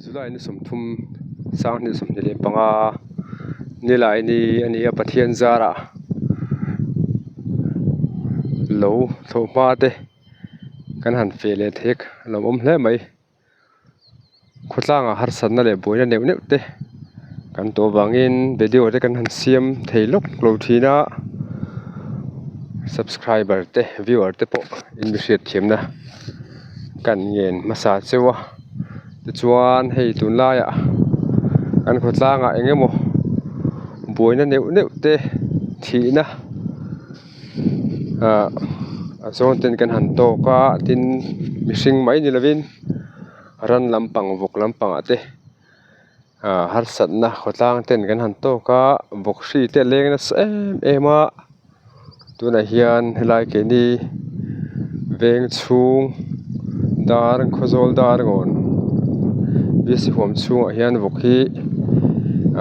July ni sawmthum sanghnih sawmhnih leh panga nilai ni a ni a Pathian zarah lo thlawh hma te kan han feh leh thek a lo awm hle mai. Khawtlangah harsatna leh buaina neuh neuh te kan tawh avangin video te kan han siam thei lawk lo thin a subscriber te viewer te pawh in mi hriat thiamna kan ngen hmasa cheu a tichuan hei tunlaiah kan khawtlangah eng emaw buaina neuh neuh te thihna ahh a zawn ten kan han tawk a tin mihring mai ni lovin ran lampang vawk lampangah te ahh harsatna khawtlang ten kan han tawk a vawk hri te a leng nasa em em a tunah hian helai keini veng chhung dar khawzawl dar ngawn bc huam chhungah hian vawk hi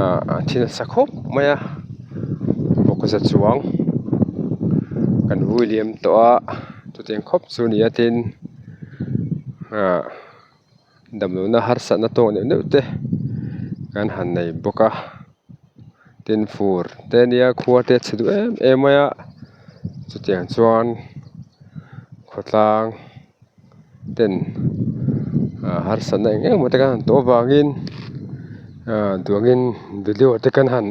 ahh a thi nasa khawp mai a. Vawk za chuang kan vui liam tawh a chutiang khawp chu ni a tin ahh damlohna harsatna tawk neuh neuh te kan han nei bawk a tin fur te nia khua te a chhe duh em em mai a chutiang chuan khawtlang ten. Ah harsatna eng eng emaw te kan han tawh avangin ah duangin video te kan han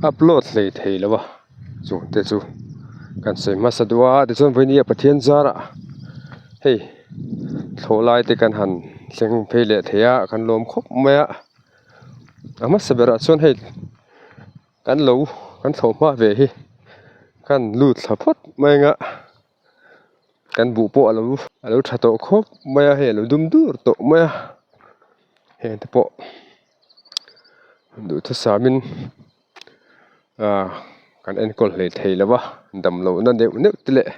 upload hlei thei lo a chung te chu kan sawi hmasa duh a tichuan vawinia Pathian zarah hei thlawh lai te kan han thleng phei leh thei a kan lawm khawp mai a a hmasa berah chuan hei kan lo kan thlawh hma ve hi kan lut thla phawt mai ang a. Kan buh pawh alo alo tha tawh khawp mai a hei alo dum dur tawh mai a heng te pawh duhthusam in ah kan enkawl hlei thei lo va damlohna neuh neuh te leh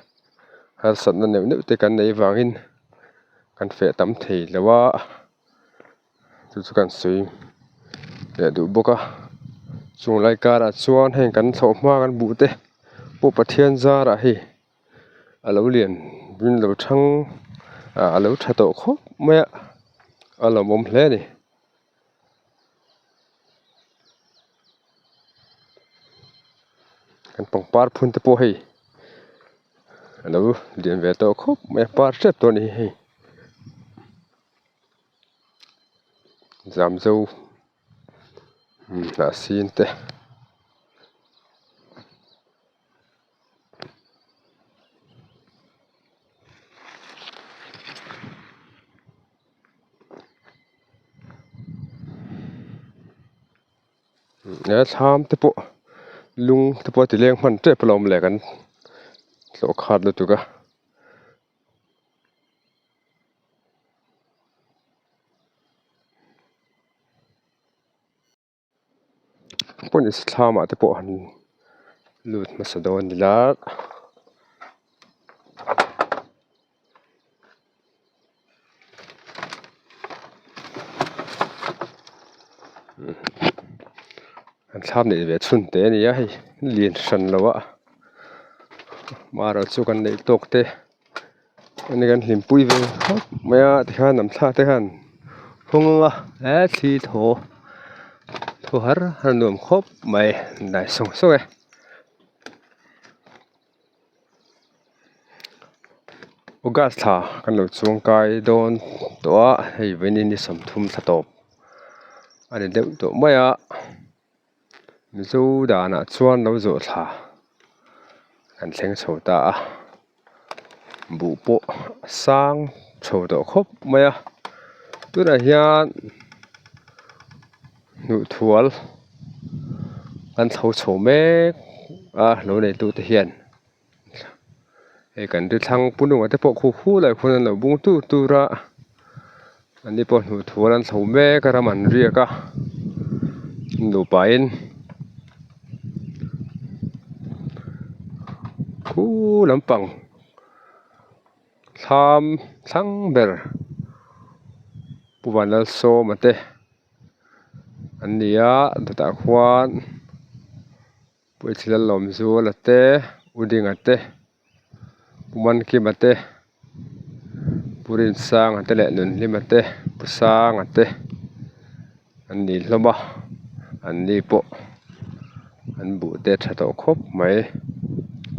harsatna neuh neuh te kan neih avangin kan feh tam thei lo a. Chu chu kan sawi leh duh bawk a chung lai karah chuan heng kan thlawh hma kan buh te pawh Pathian zarah hei a lo lian in lo thang ah a lo tha tawh khawp mai a a lawmawm hle a ni. Kan pangpar phun te pawh hei a lo lian ve tawh khawp mai a par tep tawh a ni hei. Zamzo hnah sin te he thlam te pawh lung te pawh a ti leng hman tep alawm le kan tlawh khat lutuk a. Pawh thlamah te pawh han lut hmasa dawn ni la. An thlam neih ve chhun te a ni a hei lian hran lo a marawh chu kan neih tawk te. Ani kan hlimpui ve khawp mai a tikhian an thla te khan hawng ang a he thli thaw thaw har har nuam khawp mai dai sawng sawng e. August thla kan lo chuang kai dawn tawh a hei vawiin ni 30 thla tawp a ni deuh tawh mai a. Mizo danah chuan lo zawh thla kan thleng chho ta a buh pawh a sang chho tawh khawp mai a tunah hian hnuhthual an thlo chho mek a lo neitu te hian hei kan ri thlang pu nunga te pawh khu khu lai khuan an lo bung tur tur a an ni pawh hnuh thual an chho mek a ram an riak a nupa in khu lampang thlam thlang ber pu Vanlalsawma te an ni a chutah khuan. Puithila Lawmzuala te, U Dinga te, Pu Mankima te, Pu Rinsanga te leh Nunhlima te, Pu Sanga te an ni hlawm a, an ni pawh an buh te a tha tawh khawp mai.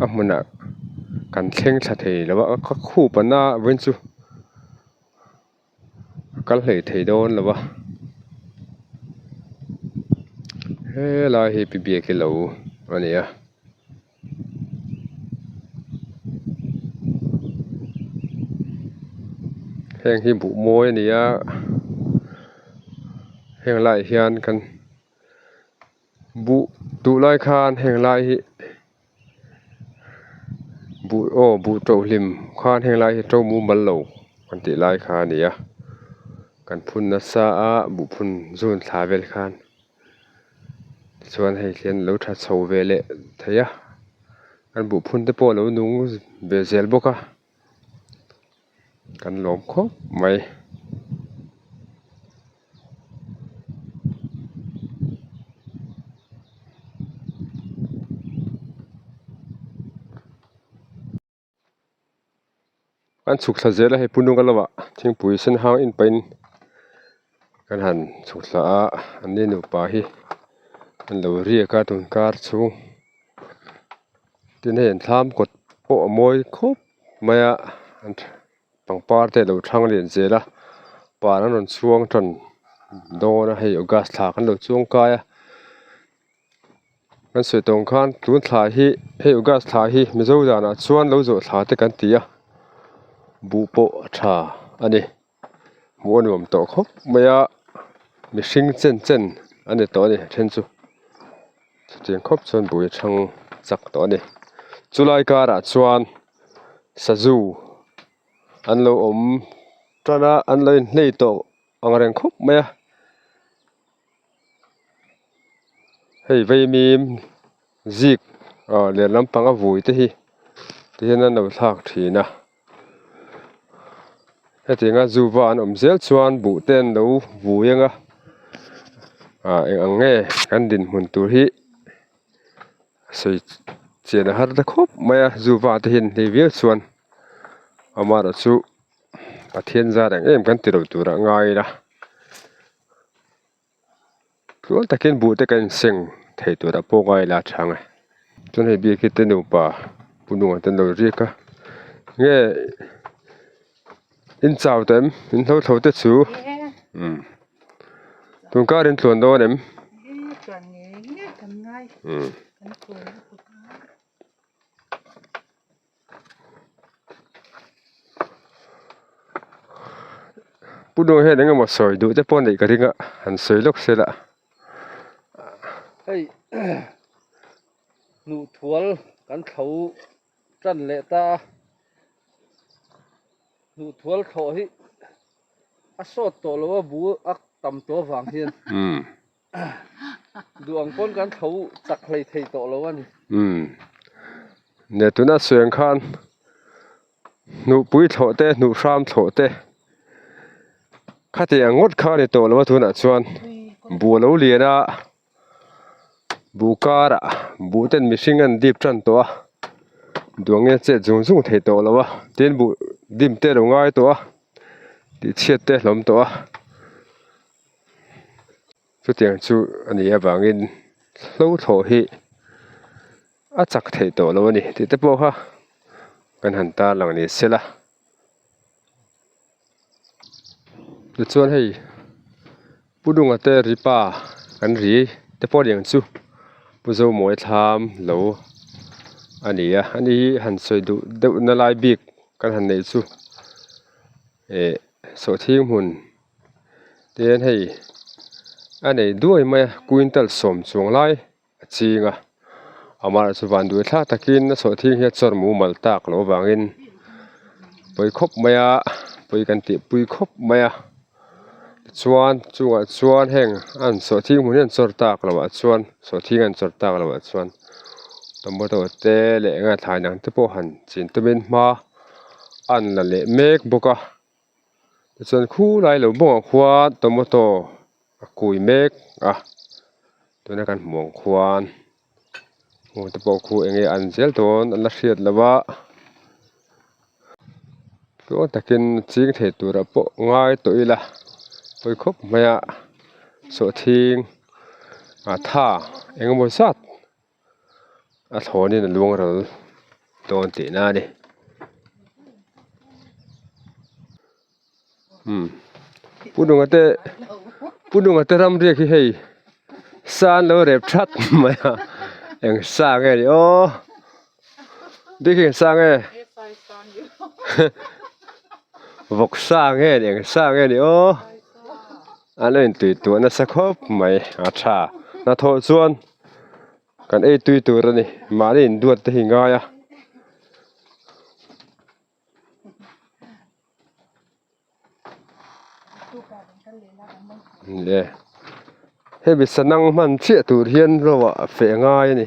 A hmunah kan thleng thla thei lo a, ka khup a na vawiin chu a kal hlei thei dawn lo a helai hi pi biak hi lo a ni a. Heng hi buh mawi a ni a heng laiah hian kan buh duh lai khan heng lai hi buh aw buh to hlim khan heng lai hi to mumal lo kan tih lai kha a ni a kan phun nasa a buh phun zun thla vel khan tichuan hei hian a lo tha chho ve leh thei a kan buh phun te pawh a lo nung ve zel bawk a. Kan lawm khawp mai. Kan chhuk thla zel a hei pu nunga lamah thingpui sen hang in pahin kan han chhuk thla a an ni nupa hi an lo riak a tunkar chhung. Tin hei an thlam kawt pawh a mawi khawp mai a pangpar te a lo thlang lian zel a. Par an rawn chhuang tan dawn a hei august thla kan lo chuang kai a kan sawi tawng khan tun thla hi hei august thla hi mizo danah chuan lo zawh thla te kan ti a buh pawh a tha a ni hmuh a nuam tawh khawp mai a mihring chen chen a ni tawh a ni a then chu chutiang khawp chuan buh hi a thang chak tawh a ni chulai karah chuan sazu. An lo awm tan a an lo inhlei tawh ang reng khawp mai a hei vaimim zik ah leh lampang a vui te hi ti hian an lo thlak thin a hetianga zuva an awm zel chuan buh te an lo vui ang a ah eng ang nge kan dinhmun tur hi. Sawi chian a har ta khawp mai a zuva te hian hei viau chuan amaherawh chu Pathian zar ang em kan ti lo tur a ngai ila tluang takin buh te kan inseng thei tur ah pawh ngai ila a chhang e chuan hei biak hi te nupa pu nunga te an lo riak a nge in chau ta em in hlo thlo te chu umm tun kar in tluan dawn em. Pu Duh hian eng emaw sawi duh te pawh neih ka ring a han sawi lawk se lah. Hei hnuhthual kan thlo tan leh ta a hnuhthual thlawh hi a sawt tawh lo a bu a tam tawh avang hian. Duh ang pawn kan thlo chak hlei thei tawh lo a ni. Umm. Nia tuna suang khan hnuhpui thlawh te hnuh hram thlawh te khatiang ngawt kha a ni tawh lo a tunah chuan buh a lo lian a buh karah buh ten mihring an dip tan tawh a duh ang nge chet zung zung thei tawh lo a tin buh dim te a lo ngai tawh a tihchhiat te a hlawm tawh a. Chutiang chu a nih avangin hlo thlawh hi a chak theih tawh lo a ni tih te pawh kha kan han tarlang ni sela. Tichuan hei Pu Dunga te ri pa kan ri te pawh aniang chu Pu Zomawi thlam lo a ni a, ani hi han sawi duh deuh na lai bik kan han neih chu eh sawhthing hmun. Tin hei a nei duai mai a quintal sawm chuang lai a ching a amaherawhchu chu van duai thlak takin a sawhthing hi a chawr mumal tak loh avangin pawi khawp mai a pawi kan tih pui khawp mai a tichuan chungah chuan heng an sawhthing hmun hi an chawr tak loh ah chuan sawhthing an chawr tak loh ah chuan tomato te leh eng a thlai dang te pawh han chin tumin hma an la leh mek bawk a. Tichuan khulai lo bawngah khuan tomato a kui mek a tuna kan hmuh ang khuan hmuh te pawh khu enge an zel dawn an la hriat loh a tluang takin ching thei turah pawh ngai tawh ila pawi khawp mai a sawhthing a tha engemaw zat a thlawnin a luang ral dawn tihna a ni umm pu nunga te pu nunga te ram riak hi hei sa an lo rep that mai a eng sa nge ni aw bik eng sa nge vawk sa nge ni eng sa nge ni aw an lo intui tuah nasa khawp mai a tha hnathawh chuan kan ei tui tur a ni mahni induat te hi ngai a. Le hemi sanang hman chiah tur hian ro ah feh ngai a ni.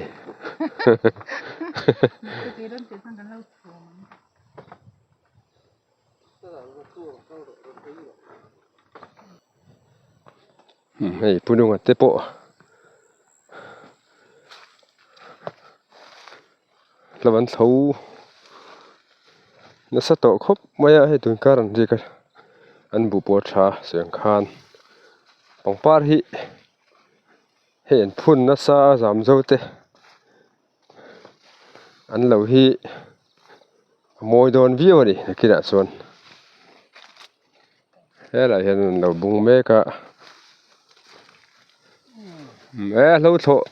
Hei pu nunga te pawh hlo an tho nasa tawh khawp mai a hei tun kar an rik a an buh pawh a tha siang khan pangpar hi hei an phun nasa a zam zo te. An lo hi a mawi dawn viau a ni nakinah chuan. Helaiah hian an lo bung mek a e hlo thlawh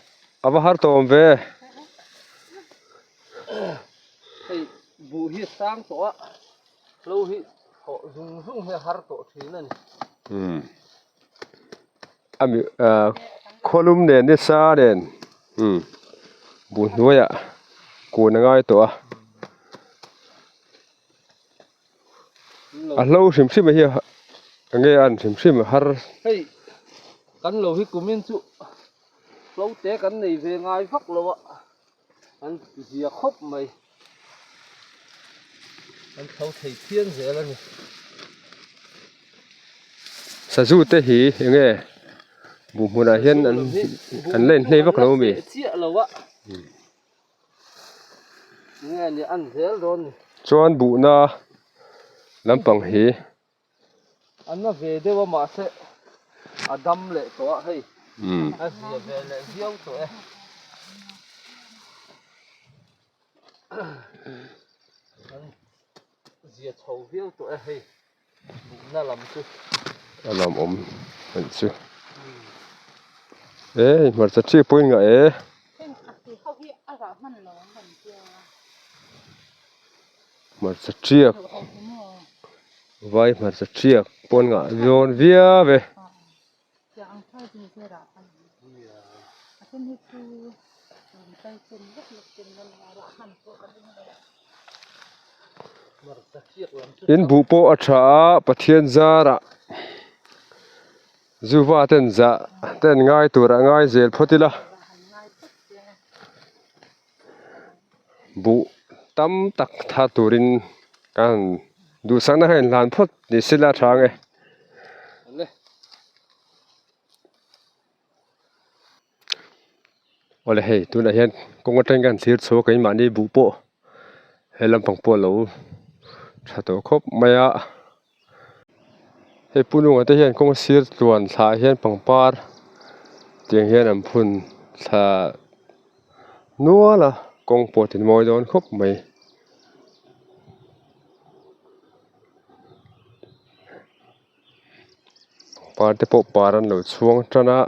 a va har tawh awm ve. Hei buh hi a sang tawh a hlo hi thlawh zung zung hi a har tawh thin a ni. Umm a mi ah khawlum nen nisa nen umm buh hnuaiah kun a ngai tawh a. A hlo hrim hrim hi enge an hrim hrim har. Hei kan lo hi kumin chu hlo te kan nei ve ngai vak lo a an zia khawp mai an tho thei phian zel a ni. Sazu te hi enge buh hmunah hian an an la inhlei vak lo ami? Chiah lo a. Chuan buhna lampang hi a na ve deuh a mahse a dam leh tawh a hei a zia ve leh viau tawh e. Zia chho viau tawh e hei buhna lam chu. A lawmawm anih chu. E hei hmarcha ṭhi pawhin ngah e. Hmarcha ṭiak vai hmarcha ṭiak pawn ngah dawn viau e. In buh pawh a tha a Pathian zarah zuva ten zah ten ngai tur a ngai zel phawt ila buh tam tak thar turin kan duhsakna kha inhlan phawt ni se la tha ang e. Awle hei tunah hian kawng atangin kan thlir chhuak a keimahni buh pawh he lampang pawh a lo tha tawh khawp mai a hei pu nunga te hian kawng sir tluan thlah hian pangpar tiang hian an phun thla nual a kawng pawh a ti mawi dawn khawp mai. Pangpar te pawh par an lo chhuang tan a.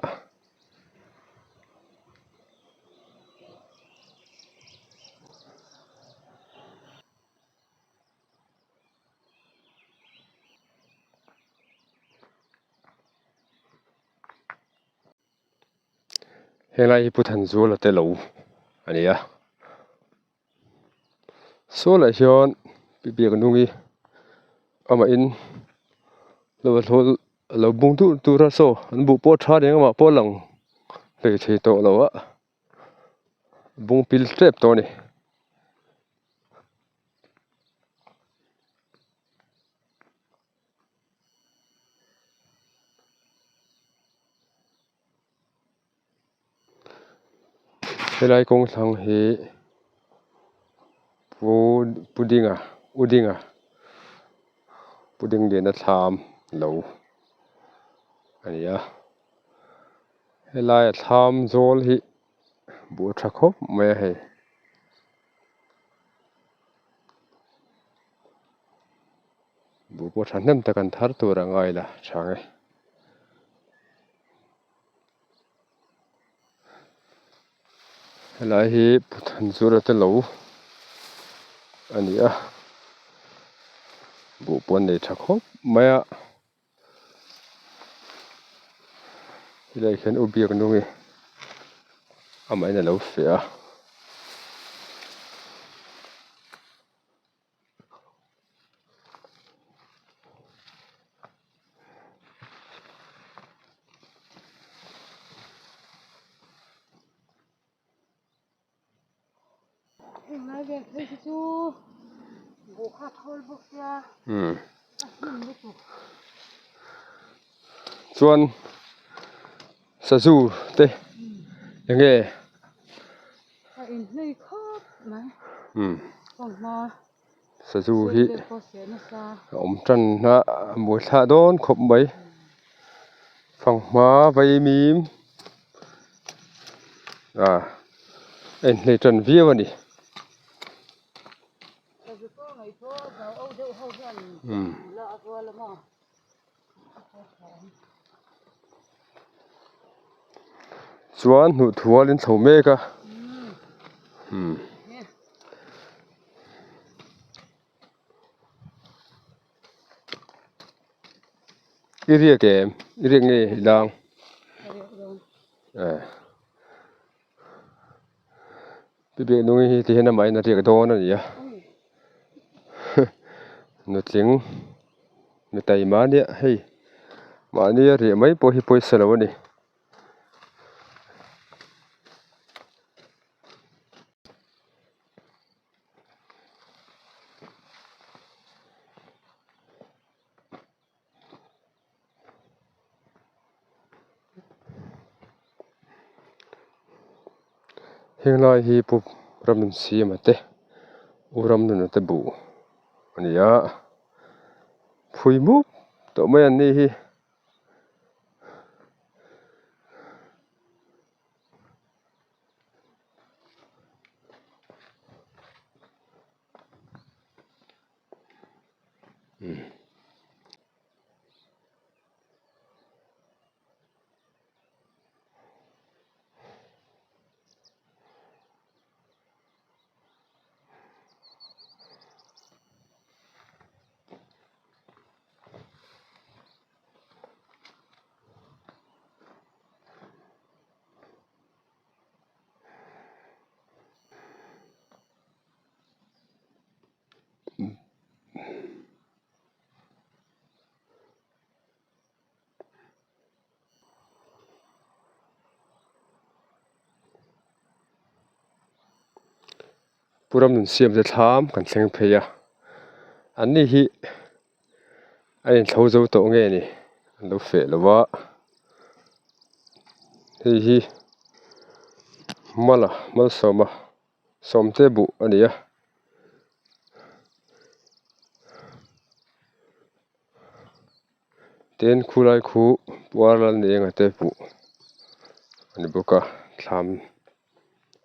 Helai hi Pu Thanzuala te lo a ni a saw lah hian pi biak nungi amah in lo hlawl a lo bung dur dur a saw an buh pawh a tha reng amah pawh a lang hlei thei tawh lo a bung pil tep tawh a ni. Helai kawng thlang hi pu pudinga udinga puding liana thlam lo a ni a helaia thlam zawl hi buh a tha khawp mai a hei. Buh pawh thahnem tak an thar tur a ngai la chhang e. Helai hi Puthanzura te lo a ni a buh pawh an nei tha khawp mai a helaiah hian u Biaknungi amahin a lo feh a. Chuan sazu te enge sazu hi a awm tan a a mawi thlah dawn khawp mai fanghma vaimim ah a inhlei tan viau a ni. Chuan hnuh thual in chho mek a umm. I riak em? I riak nge i lang? Eh. Pi Biak Nungi hi ti hian amahin a riak dawn a ni a. Nutling mi taima nia hei mahni a riah mai pawh hi pawisa lo a ni. Heng lai hi pu Ramnunsiama te u Ramnuna te buh a ni a phui mup tawh mai an ni hi. Pu Ramnunsiam te thlam kan thleng phei a an ni hi a inthlo zo tawh nge ni an lo feh lo a hei hi mala malsawma Sawmte buh a ni a. Tin khulai khu puar lal ni enga te buh a ni bawk a thlam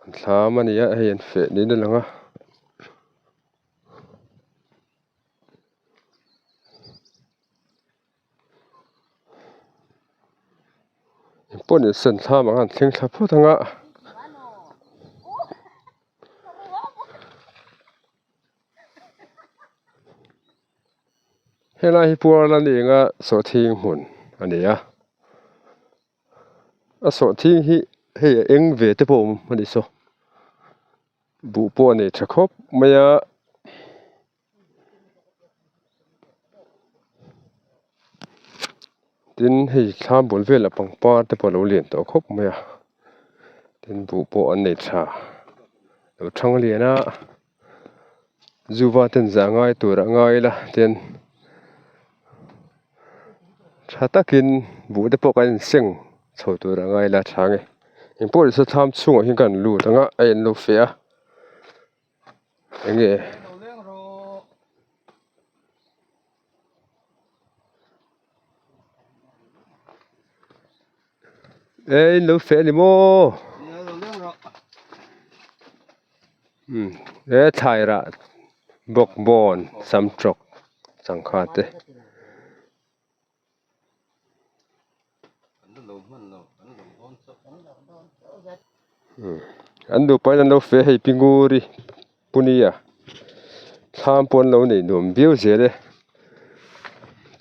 an thlam a ni a hei an feh niin a lang a. Engpawh ni sen thlam ang a an thleng thla phawt ang a. Helai hi puar la ni anga sawhthing hmun a ni a a sawhthing hi hei a eng ve te pawh a awm a nih saw buh pawh a nei tha khawp mai a. Tin hei thlam bul velah pangpar te pawh a lo lian tawh khawp mai a tin buh pawh an nei tha lo thang lian a zuva ten zah ngai tur a ngai ila tin tha takin buh te pawh kan inseng chho tur a ngai ila tha nge engpawh nise thlam chhungah hian kan lut ang a a en lo fe a. Enge e in lo feh ani maw umm he thlai rah bawkbawn samtawk changkha te. An nupa in an lo feh hei Pinguri Punia thlam pawh an lo nei nuam viau zel e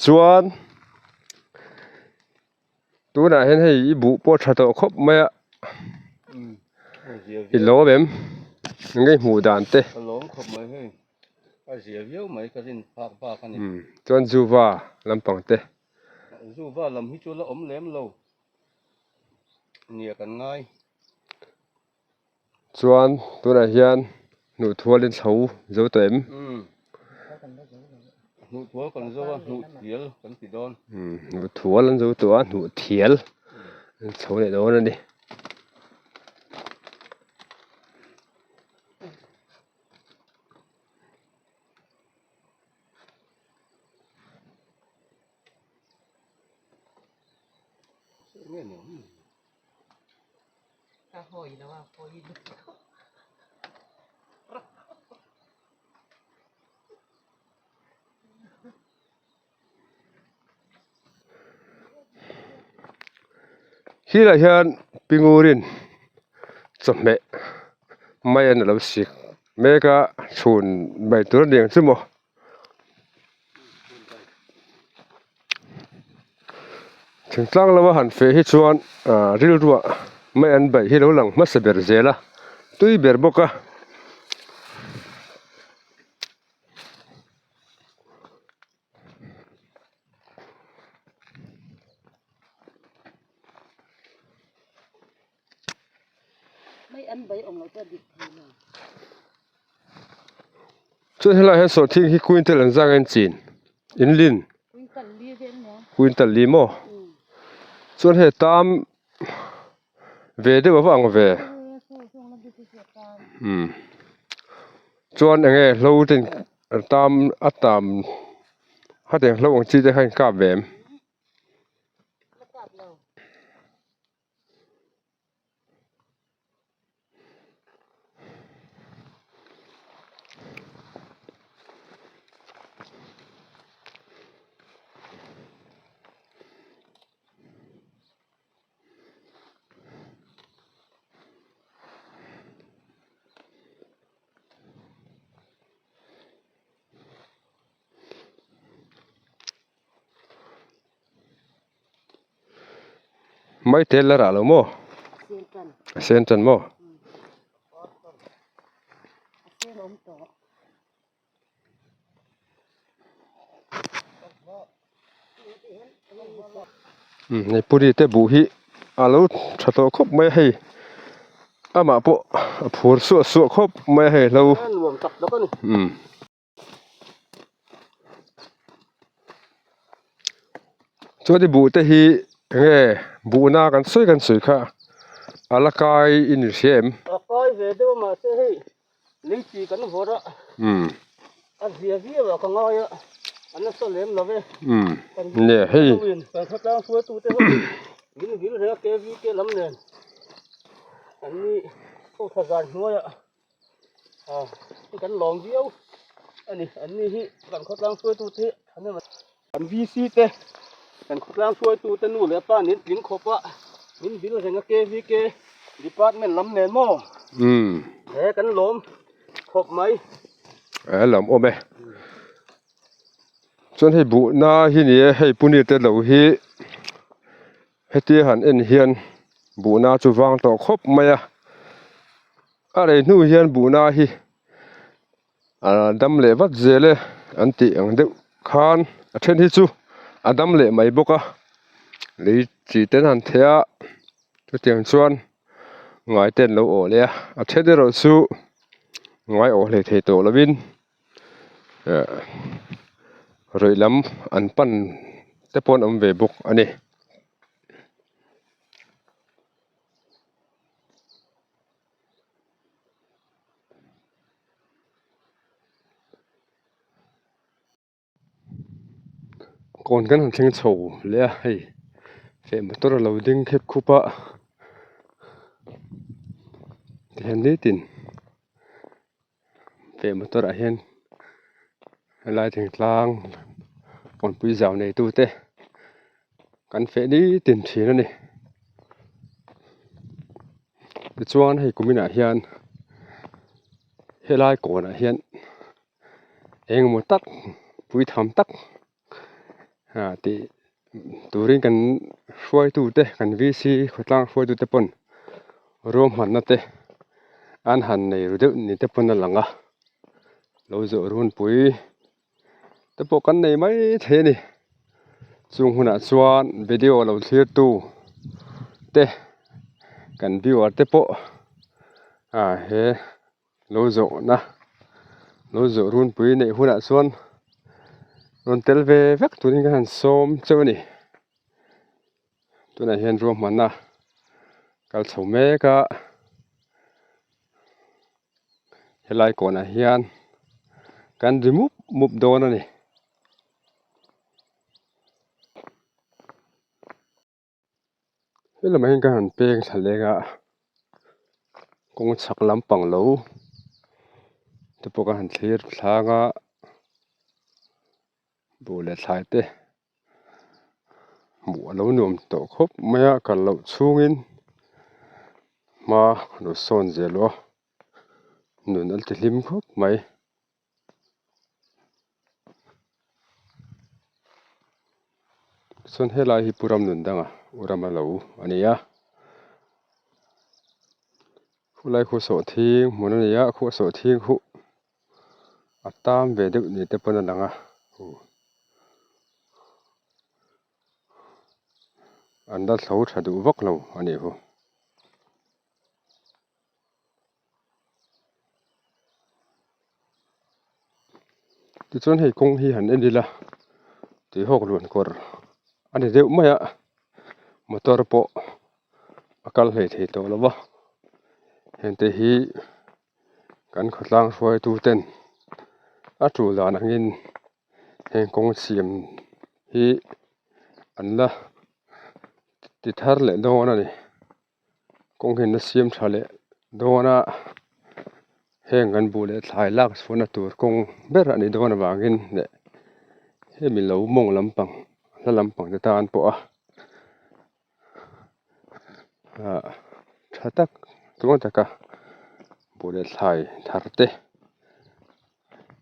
chuan tunah hian hei i buh pawh a tha tawh khawp mai a i lawm em eng nge i hmuh dan te. A zia viau mai ka rin phak bak a ni. Umm chuan Zuva lampang te. Zuva lam hi chu la awm lem lo nia kan ngai. Chuan tunah hian hnuhthual in chho zo tawh em? Umm hnuhthual kan zo a hnuhthial kan ti dawn. Umm hnuhthual an zo tawh a hnuhthial an chho leh dawn a ni. Hilai hian pingurin chawhmeh mai an alo sik mek a chhun mai tur a ni ang chu maw. Thingtlang lama han feh hi chuan ah rilruah mai an baih hi lo lang hmasa ber zel a tui ber bawk a. Chuan helaiah hian sawhthing hi quintal an zang en chin in lin quintal li maw chuan hei tam ve deuh a va ang ve umm chuan eng nge hlo ten tam a tam hetiang hlo ang chi te kha in kap ve em. Mai tel la rah lo maw? A sen tan maw? Hei puri te buh hi a lo tha tawh khawp mai a hei amah pawh a phur suah suah khawp mai a hei hlo umm. Chuan i buh te hi enge buhna kan sawi kan sawi kha a la kai i ni hria em? A kai ve deuh a mahse hei lei chi kan vawrh a a zia viau ah ka ngai a a nasa lem lo e nge hei kan khawtlang hruaitu te ho min vil reng a KVK lam nen an ni ho tha zan hnuai ah. Ah kan lawm viau a ni an ni hi kan khawtlang hruaitu te hi kan VC te kan khawtlang hruaitu te nu leh pa nen tling khawp a min vil reng a KVK department lam nen maw he kan lawm khawp mai a lawm awm e chuan hei buhna hi ni e hei puni te lo hi Hetia han en hian buhna chu vang tawh khawp mai a, a rei hnu hian buhna hi a dam leh vat zel e an tih ang deuh khan a then hi chu a dam leh mai bawk a, lei chi ten han theh a chutiang chuan ngai te an lo awh leh a, a then erawh chu ngai awh hlei thei tawh lovin. Eh rawih lam an pan te pawh an awm ve bawk a ni. Kawn kan han thleng chho leh a hei feh motor a lo ding khep khup a tihian nitin. Feh motor ah hian helai thingtlang kawnpui zau nei tu te kan feh nitin thin a ni tichuan hei kum inah hian helai kawnah hian engemaw tak pui tham tak ah tih turin kan hruaitu te kan VC khawtlang hruaitu te pawn ruahmanna te an han nei ru deuh ni te pawn a lang a lo zawh runpui te pawh kan nei mai thei a ni chung hunah chuan video lo thlir tu te kan viewer te pawh ah he. Lo zawhna lo zawh runpui neih hunah chuan rawn tel ve vek turin ka han sawm chauh a ni tunah hian ruahmanna kal chho mek a helai kawnah hian kan ri mup mup dawn a ni. Helamah hian ka han peng thla leng a kawng chhak lampang lo te pawh ka han thlir thlang a buh leh thlai te Hmuh a lo nuam tawh khawp mai a kal loh chhungin hma a lo sawn zel a nun a ti hlim khawp mai. Chuan helai hi Pu Ramnundanga u rama lo a ni a khulai khu sawhthing hmun a ni a khuh sawhthing huh a tam ve deuh ni te pawn a lang a an la thlo tha duh vak lo a nih hu. Tichuan hei kawng hi han en ila tuihawk luan kawr a ni deuh mai a motor pawh a kal hlei thei tawh lo va hengte hi kan khawtlang hruaitu ten a tul dan angin heng kawng siam hi an la ti thar leh dawn a ni. Kawng hian a siam tha leh dawn a heng kan buh leh thlai lak chhuahna tur kawng ber a nih dawn avangin leh hemi lo mawng lampang hla lampang te tan pawh a ah tha tak tluang taka buh leh thlai thar te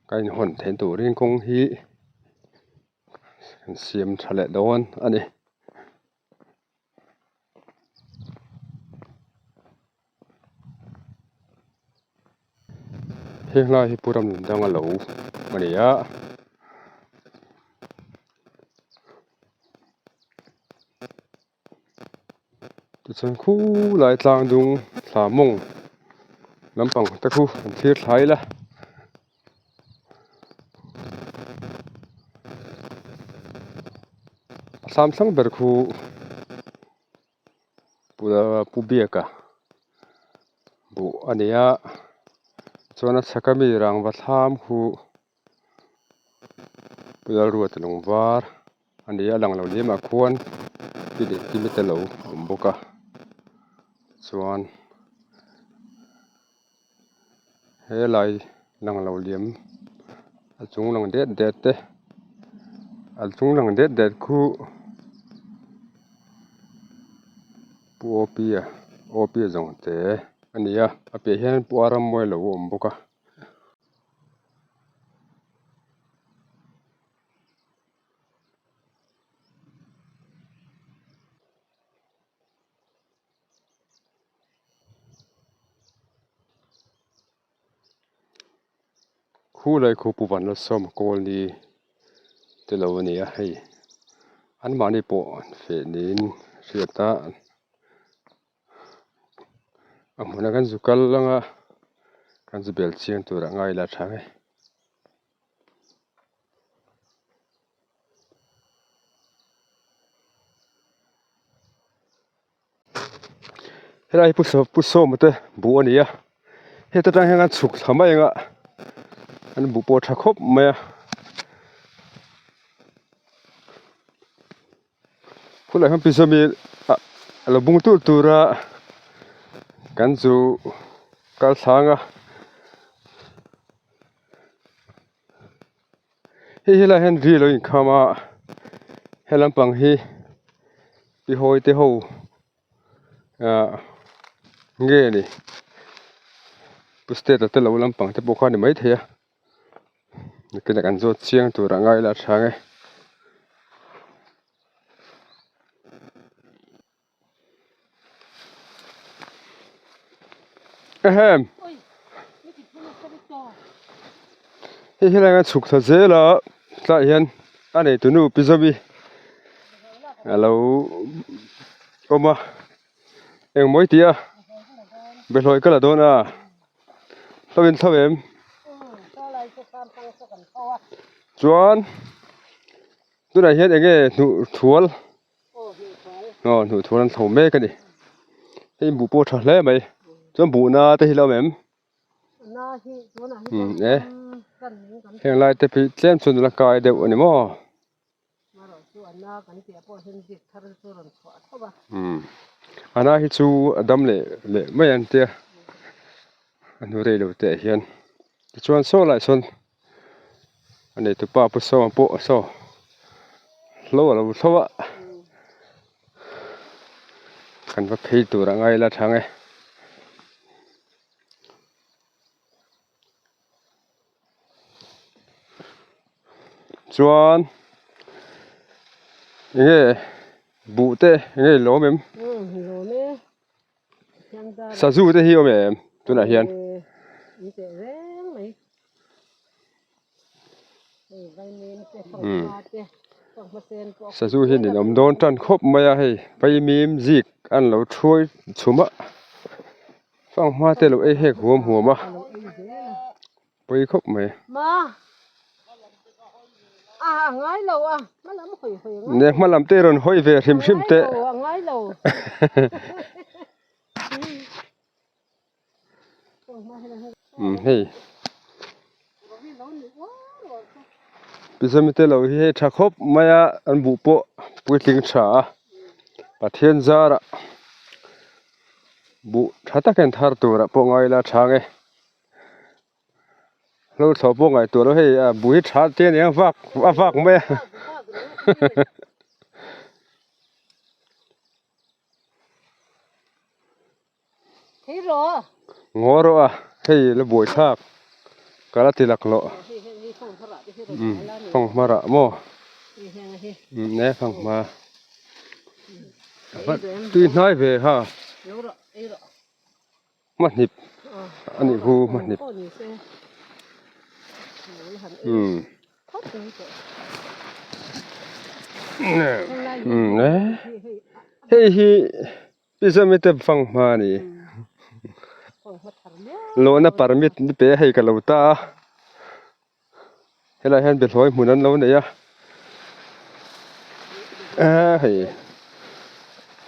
ka inhawn theih turin kawng hi an siam tha leh dawn a ni. Heng lai hi Pu Ramnundanga lo a ni a. Tichuan khulai tlang dung thla mawng lampang te khu an thlir thlai ila. A thlam thlang ber khu Pu Biaka buh a ni a chuan a chhak ami rangva thlam khu Pu Lalruata lung var a ni a lang lo lem ah khuan pi leh kimi te lo awm bawk a chuan helai lang lo liam a chung lang det det te a chung lang det det khu Pu Awpia Awpia zawng te a ni a a piah hian Pu Arammuai lo awm bawk a. Khu lai khu Pu Vanlalsawma Kawlni te lo a ni a hei anmahni pawh an feh niin hriat a a hmunah kan zu kal anga kan zu bel chiang turah ngai la tha nge. Helai hi Pu Sawma te buh a ni a heta tang hian an chhuk thla mai ang a an buh pawh a tha khawp mai a khulai hian Pi Sawmi a lo bung tur tur a kan chu kal thlang a. Hei helai hian ri lo inkham a he lampang hi pi hawi te ho ah nge ni pu state a te lo lampang te pawh kha a ni maithei a nakinah kan zawt chiang turah ngai ila a tha ang e. Ehem hei helai hian chhuk thla zel a tlaiah hian a neitu nu pi Zovi a lo awm a engmaw i tih a behlawi ka la dawn a hlauhin thlo em chuan tunah hian eng nge hnuh thual. Aw hnuh thual an tho mek a ni hei buh pawh a tha hle mai chuan buh na te hi la awm em umm e heng lai te phei tlem chuan a la kai deuh a ni maw umm a na hi chu a dam leh leh mai ang tia a hnu rei lo te ah hian tichuan saw lai sawn. A neitupa Pu Sawma pawh saw hlo a lo thlo a. Kan va phei tur a ngai la thang e. Chuan enge buh te enge i lawm em? Sazu te hi awm em tunah hian? Sazu hi nin awm dawn tan khawp mai a hei vaimim zik an lo thuai chhum a fanghma te lo ei hek huam huam a pawi khawp mai. Ne hma lam te rawn hawi ve hrim hrim teh. Umm hei Pizami te lo hi hei tha khawp mai a an buh pawh puitling tha a Pathian zarah buh tha takin thar turah pawh ngai ila tha ang e hlo thlawh pawh ngaihtuah loh hei a buh hi tha te aniang a vak a vak mai a. Ngaw rawh a, hei la buai thlak ka la ti lak loh. Umm fanghma rah maw? Umm e fanghma. Tui hnai ve ha. Hmahnip a nih hu hmahnip. Umm. Umm e hei hi Pi Zawmi te fanghma a ni. Lawhna permit ni pe hei ka lo ta a. Helai hian behlawi hmun an lo nei a eee hei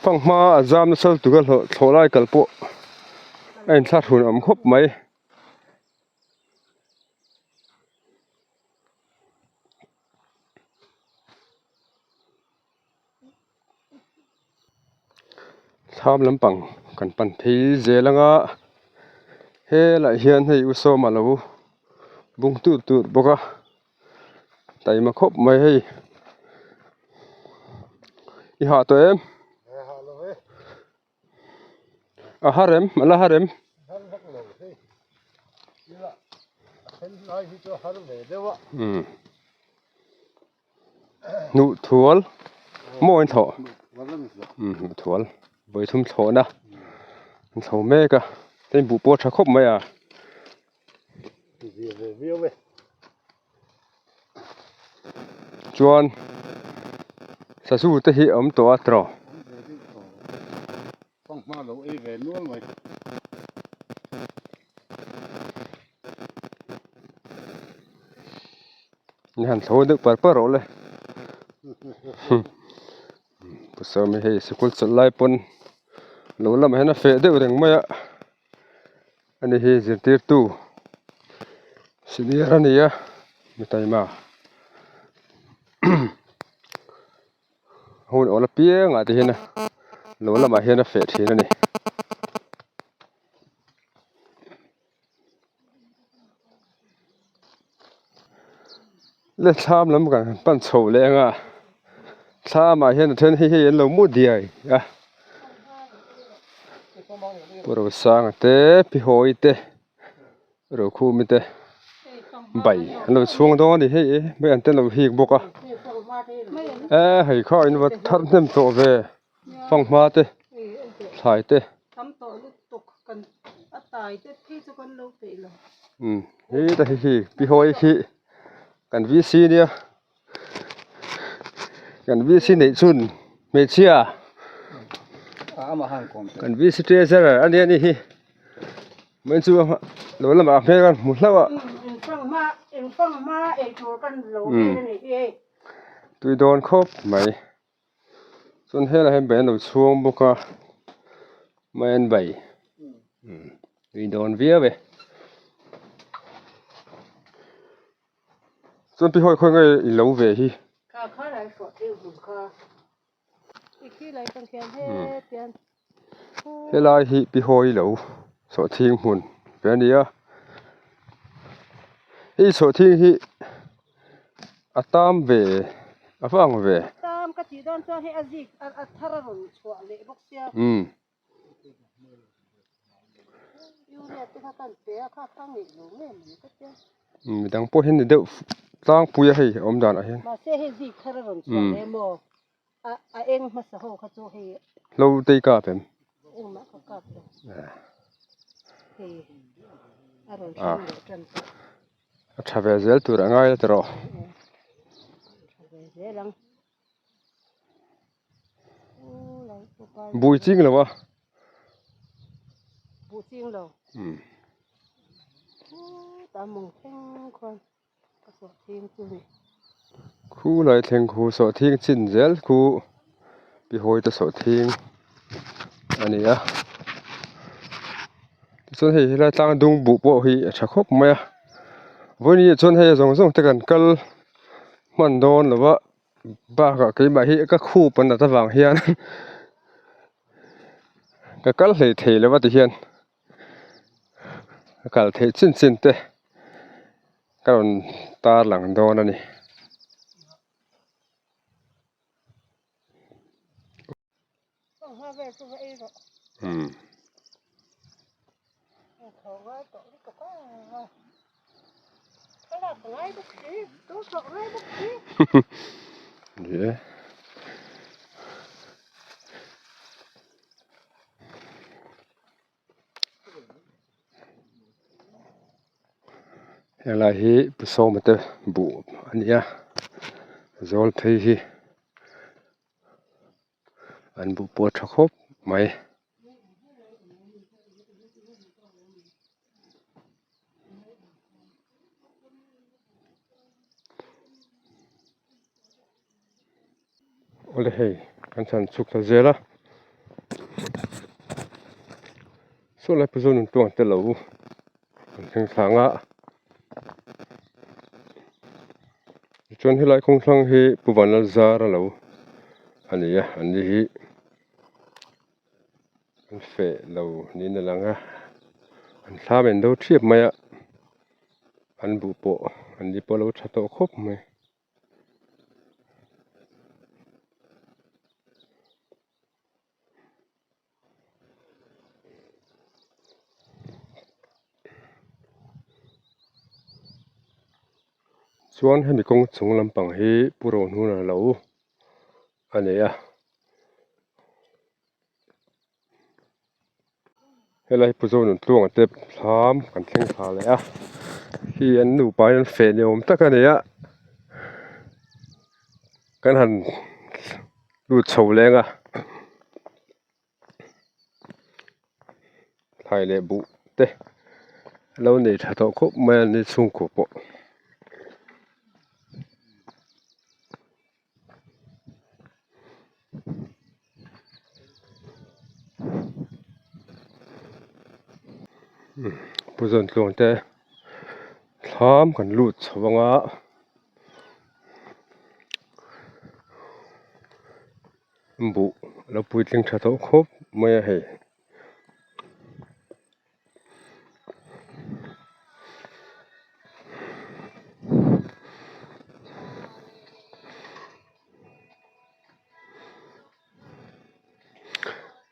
fanghma a zam nasa lutuk a hlawh thlawh lai kal pawh a inthlahrun awm khawp mai. Thlam lampang kan pan phei zel ang a helaiah hian hei u sawma lo bung tut tut bawk a taima khawp mai hei i hah tawh em a har em a la har em. Hnuh thual maw in thlawh umm hnuh thual vawi thum thlawhna an thlo mek a hei buh pawh a tha khawp mai a. Chuan sazu te hi a awm tawh a tiraw. Ni han thlo deuh par par rawh le pu sawmi hei sikul chawlh lai pawn lo lamah hian a feh deuh reng mai a ani hi zirtirtu senior a ni a mi taima hun awl apiangah te hian lo lamah hian a feh thin a ni. Le thlam lam kan han pan chho leh ang a thlamah hian a then hei hei an lo mu diai a Pu Rosanga te Pi Hawi te Rokhumi te bai an lo chhung dawn a ni hei mai an te lo hik bawk a e hei kha in va thar hnem tawh ve. Fanghma te thlai te umm heta hei hi pi hawi hi kan VC nia kan VC neih chhun hmeichhia kan VC treasurer a nia ni hi mai chu lo lamah hmel kan hmu hlauh a umm tui dawn khawp mai. Chuan helaiah hian bai an lo chhuang bawk a mai an bai tui dawn viau e chuan pi hawi khawi nge i lo ve hi helai hi pi hawi lo sawhthing hmun ve a ni a hei sawhthing hi. A tam ve a va ang ve. Tam ka tih dawn chuan hei a zik a thar a rawn chhuah leh bawk sia. Urea te kha kan pe a kha kha ngeih lo nge mai ka tia. Midang pawh hi ni deuh tlangpui a hei awm danah hian. Mahse hei zik thar a rawn chhuah leh maw a a eng hmasa ho kha chu hei. Hlo te i kap em? Engmah ka kap lo. Hei a rawn hring leh tan tawh. A tha ve zel tur a ngai la ti rawh. Tha ve zel ang. Bui ching lo a. Bu ching lo. Ta mawng thleng khuan ka sawh thing chu ni. Khu lai thleng khu sawh thing chin zel khu pi hawi te sawh thing a ni a. Tichuan hei helai tlang dung buh pawh hi a tha khawp mai a. Vawiin chuan hei zawng zawng te kan kal hman dawn lo va. Bakah keimah hi ka khup an nat avang hian ka kal hlei thei lo a ti hian ka kal theih chin chin te ka rawn tar lang dawn a ni. Helai hi Pu Sawma te buh a ni a zawl phei hi. An buh pawh a tha khawp mai. Awle hei kan chhan chhuk ta zel a saw lai pawh zawn tuang te lo an thleng thlang a tichuan helai kawng thlang hi Pu Vanlalzar a lo a ni a an ni hi an feh lo niin a lang a an thlam in do thiap mai a an buh pawh an ni pawh a lo tha tawh khawp mai. Chuan hemi kawng chung lampang hi Pu Rohnuna lo a nei a. Helai hi Pu Zonun Tluanga te thlam kan thleng thla leh a hi an nupa in an feh ni awm tak a ni a kan han lut chho leng a thlai leh buh te a lo nei tha tawh khawp mai a ni chhungkua pawh. Pu Zawntluang te thlam kan lut chho ang a buh a lo puitling tha tawh khawp mai a hei.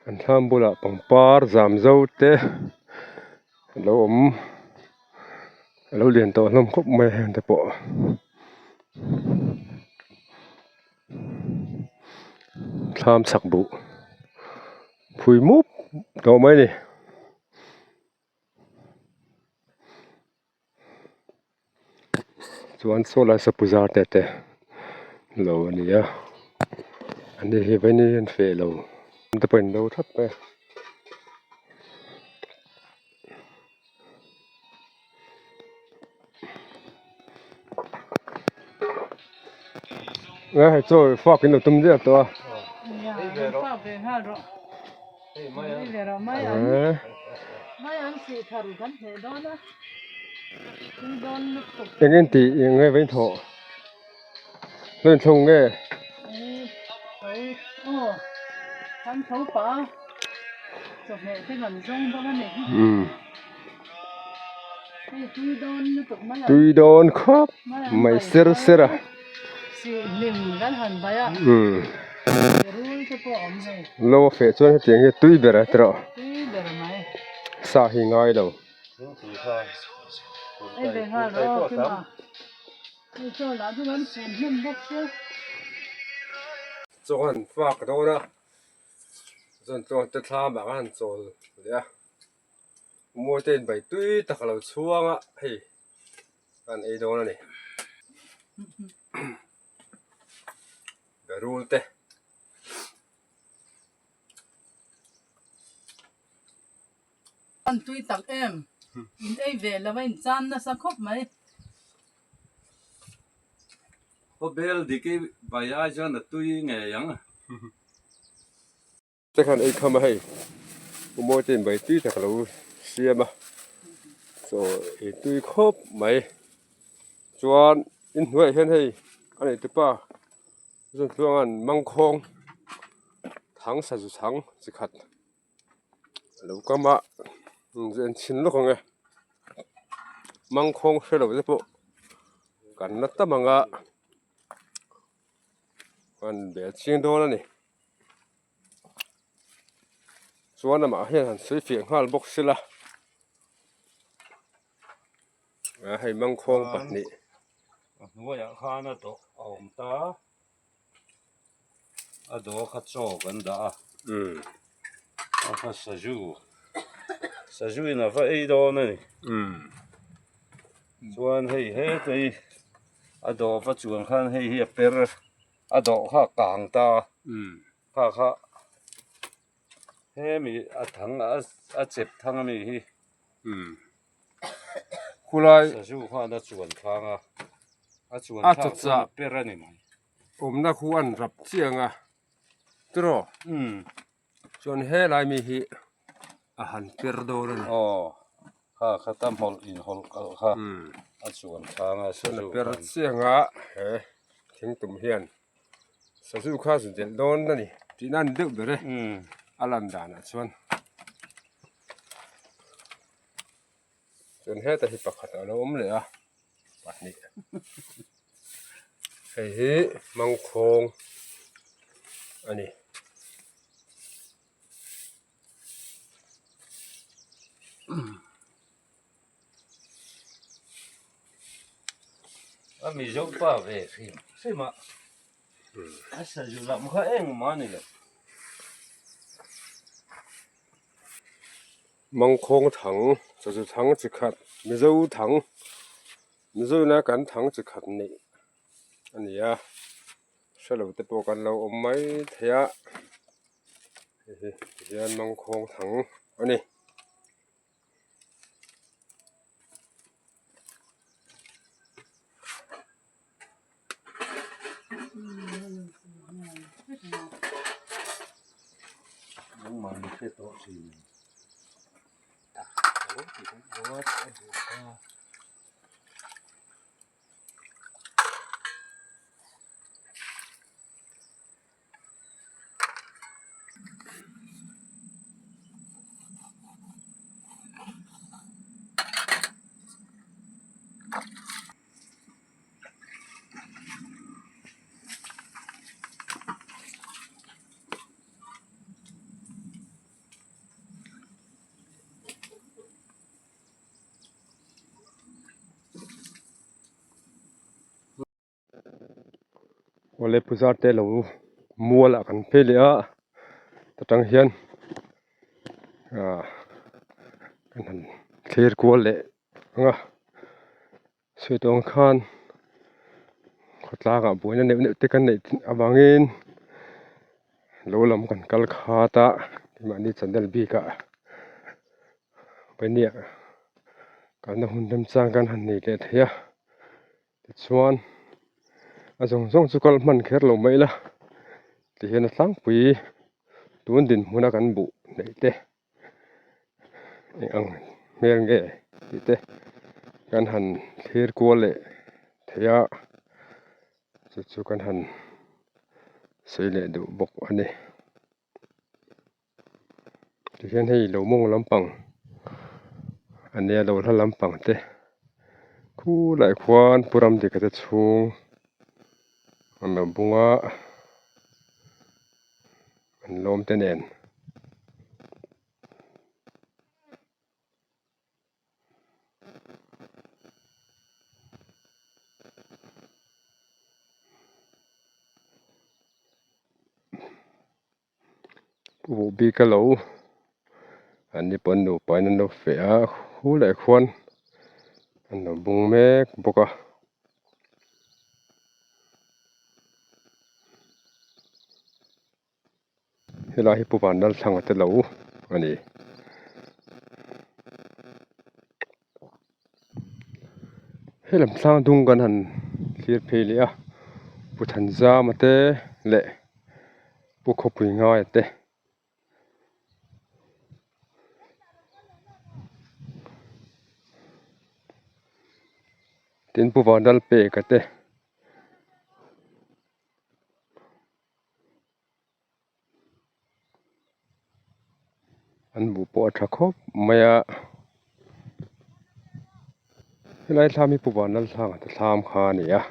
An thlam bulah pangpar zam zo te a lo awm a lo lian tawh hlawm khawp mai a heng te pawh. Thlam chhak buh phui mup tawh mai a ni. Chuan saw lai saw puja te te lo a ni a ani hi vawiin hi an feh lo te pawh in do thap mai a. Nge hei chaw fak in lo tum dial tawh a. Eng in tih eng nge vain thawh hlawin thlung nge. Tui dawn khawp mai ser ser a. Lo a feh chuan hetiang hi tui ber a tiraw sa hi ngai lo. Chaw han fak dawn a chuan tluang te thlam ah khan han chawl leh a mawi te in bai tui tak a lo chhuang a hei an ei dawn a ni berul te. An tui tak em in ei ve lo a in chan nasa khawp mai. Khawbel dik i bai ai chuan a tui ngei ang. Te khan ei kham a hei umawi te in bai tui tak a lo siam a chaw ei tui khawp mai chuan inhnuaiah hian hei a nei tupa Zantluanga'n mangkhawng thang sazu chhang chi khat a lo kam a en chhin lawk ang e mangkhawng hre lo te pawh kan la tam ang a an bel chiang dawn a ni chuan amah hian han sawi fiah nghal bawk sela a hei mangkhawng pahnih a hnuaiah khan a dawh a awm ta a dawh kha chaw kan dah a a kha sazu sazu in a va ei dawn a ni chuan hei heta hi a dawh va chuan khan hei hi a per a dawh kha a kang ta kha kha hemi a thang a chep thang ami hi. Khulai sazu khan a chuan thlang a a chuan a thlak chuan a per a ni mai awmna khu an rap chiang a tiraw chuan helai mi hi a han per dawn a ni aw kha kha ta hmawlh in hawlh kalh kha a chuan thlang a chuan a sazu per khan chiang a he thingtum hian sazu kha zu delh dawn a ni tih nan deuh ber e a lan danah chuan. Chuan heta hi pakhat a lo awm leh a pahnih hei hi mangkhawng a ni. A mizo pa ve hrim hrim a a sazu lam kha engmah a ni lo. Mangkhawng thang sazu thang chi khat Mizo thang Mizo ina kan thang chi khat neih a ni a hrelo te pawh kan lo awm mai thei a hei hi tihian mangkhawng thang a ni. Awle puja te lo mual ah kan phei leh a ta tang hian ah kan han thlir kual leh ang a sawi tawh ang khan khawtlang ah buaina neuh neuh te kan neih avangin lo lam kan kal khat a keimahni channel bik ah pahnih kalna hun remchang kan han nei leh thei a. Tichuan a zawng zawng chu kal hman kher lo mai ila tihian a tlangpui tun dinhmuna kan buh neih te eng ang hmel nge tih te kan han thlir kual leh thei a chu chu kan han sawi leh duh bawk a ni. Tihian hei lo mawng lampang a nia lo hla lampang te khulai khuan pu Ramdika te chhung an lo bung a. An lawm te nen. Pu buh bik a lo an ni pawn nupa in an lo feh a khu leh khuan an lo bung mek bawk a. Helai hi Pu Vanlalthlanga te lo a ni. Helam tlang dung kan han thlir phei leh a, Pu Thanzama te leh Pu Khawpui Ngaia te. Tin Pu Vanlalpeka te. An buh pawh a tha khawp mai a helai thlam hi Pu Vanlalthlanga te thlam kha a ni a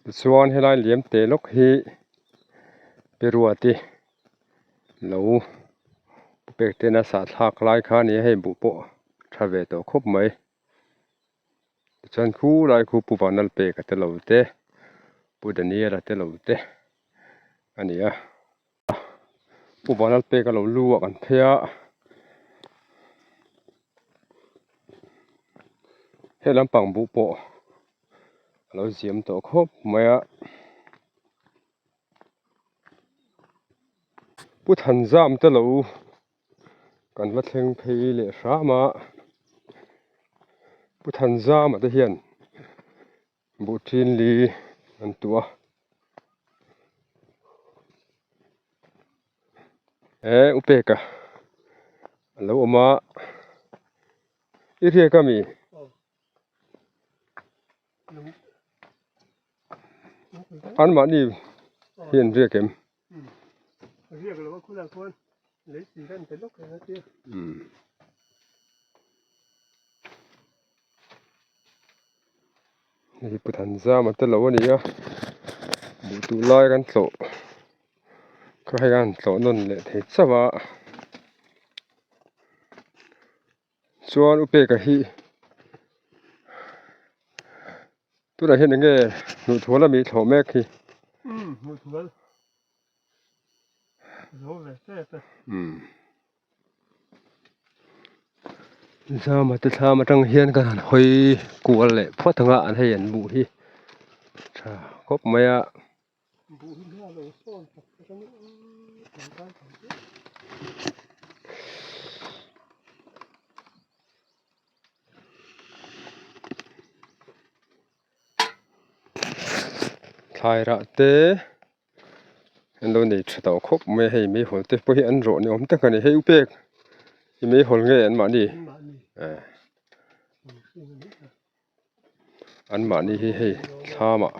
tichuan helai liam teh lawk hi Peruati lo pu pek ten a sahthlak lai kha a ni a hei buh pawh tha ve tawh khawp mai. Tichuan khulai khu Pu Vanlalpeka te lo te Pu Daniela te lo te a ni a Pu Vanlalpeka lo lu ah kan phei a he lampang buh pawh a lo ziam tawh khawp mai a Pu Thanzam te lo. Kan va thleng phei leh hram a, Pu Thanzama te hian buh ṭin li an tuah a. He Upeka a lo awm a, i riak a mi? Anmahni hi an riak em? Riak lo a khulak chuan lei chi kan pe lawk reng a tia. Hei Pu Thanzama te lo a ni a, buh tuh lai kan tlawh kha hei an tlawh nawn leh thei chauh a. Chuan u peka hi tunah hian eng nge hnuhthual ami thlawh mek hi. Umm hnuhthual zo ve tep e. Umm zama te thlam atang hian kan han hawi kual leh phawt ang a an hei an buh hi tha khawp mai a. Buh hi hma lo sawn tak atangin kan kai thei hle. Thlai rah te an lo nei tha tawh khawp mai a hei meihawl te pawh hi an rawh ni awm tak a ni hei upek i meihawl nge an mahni an mahni hi hei thlamah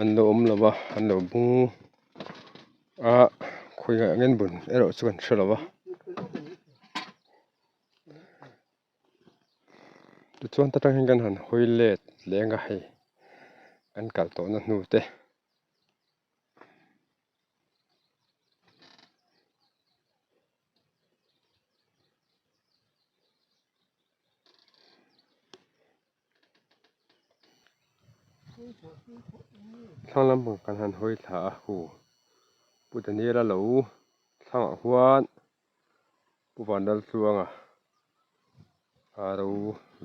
an lo awm lo va an lo bung a khawiah nge an bun erawh chu kan hre lo va. Tichuan ta tang hian kan han hawi let leng a hei kan kal tawhna hnu te. Thlang lampang kan han hawi thla a hu Pu Daniel-a lo thlangah huan Pu Vanlaltluanga a ro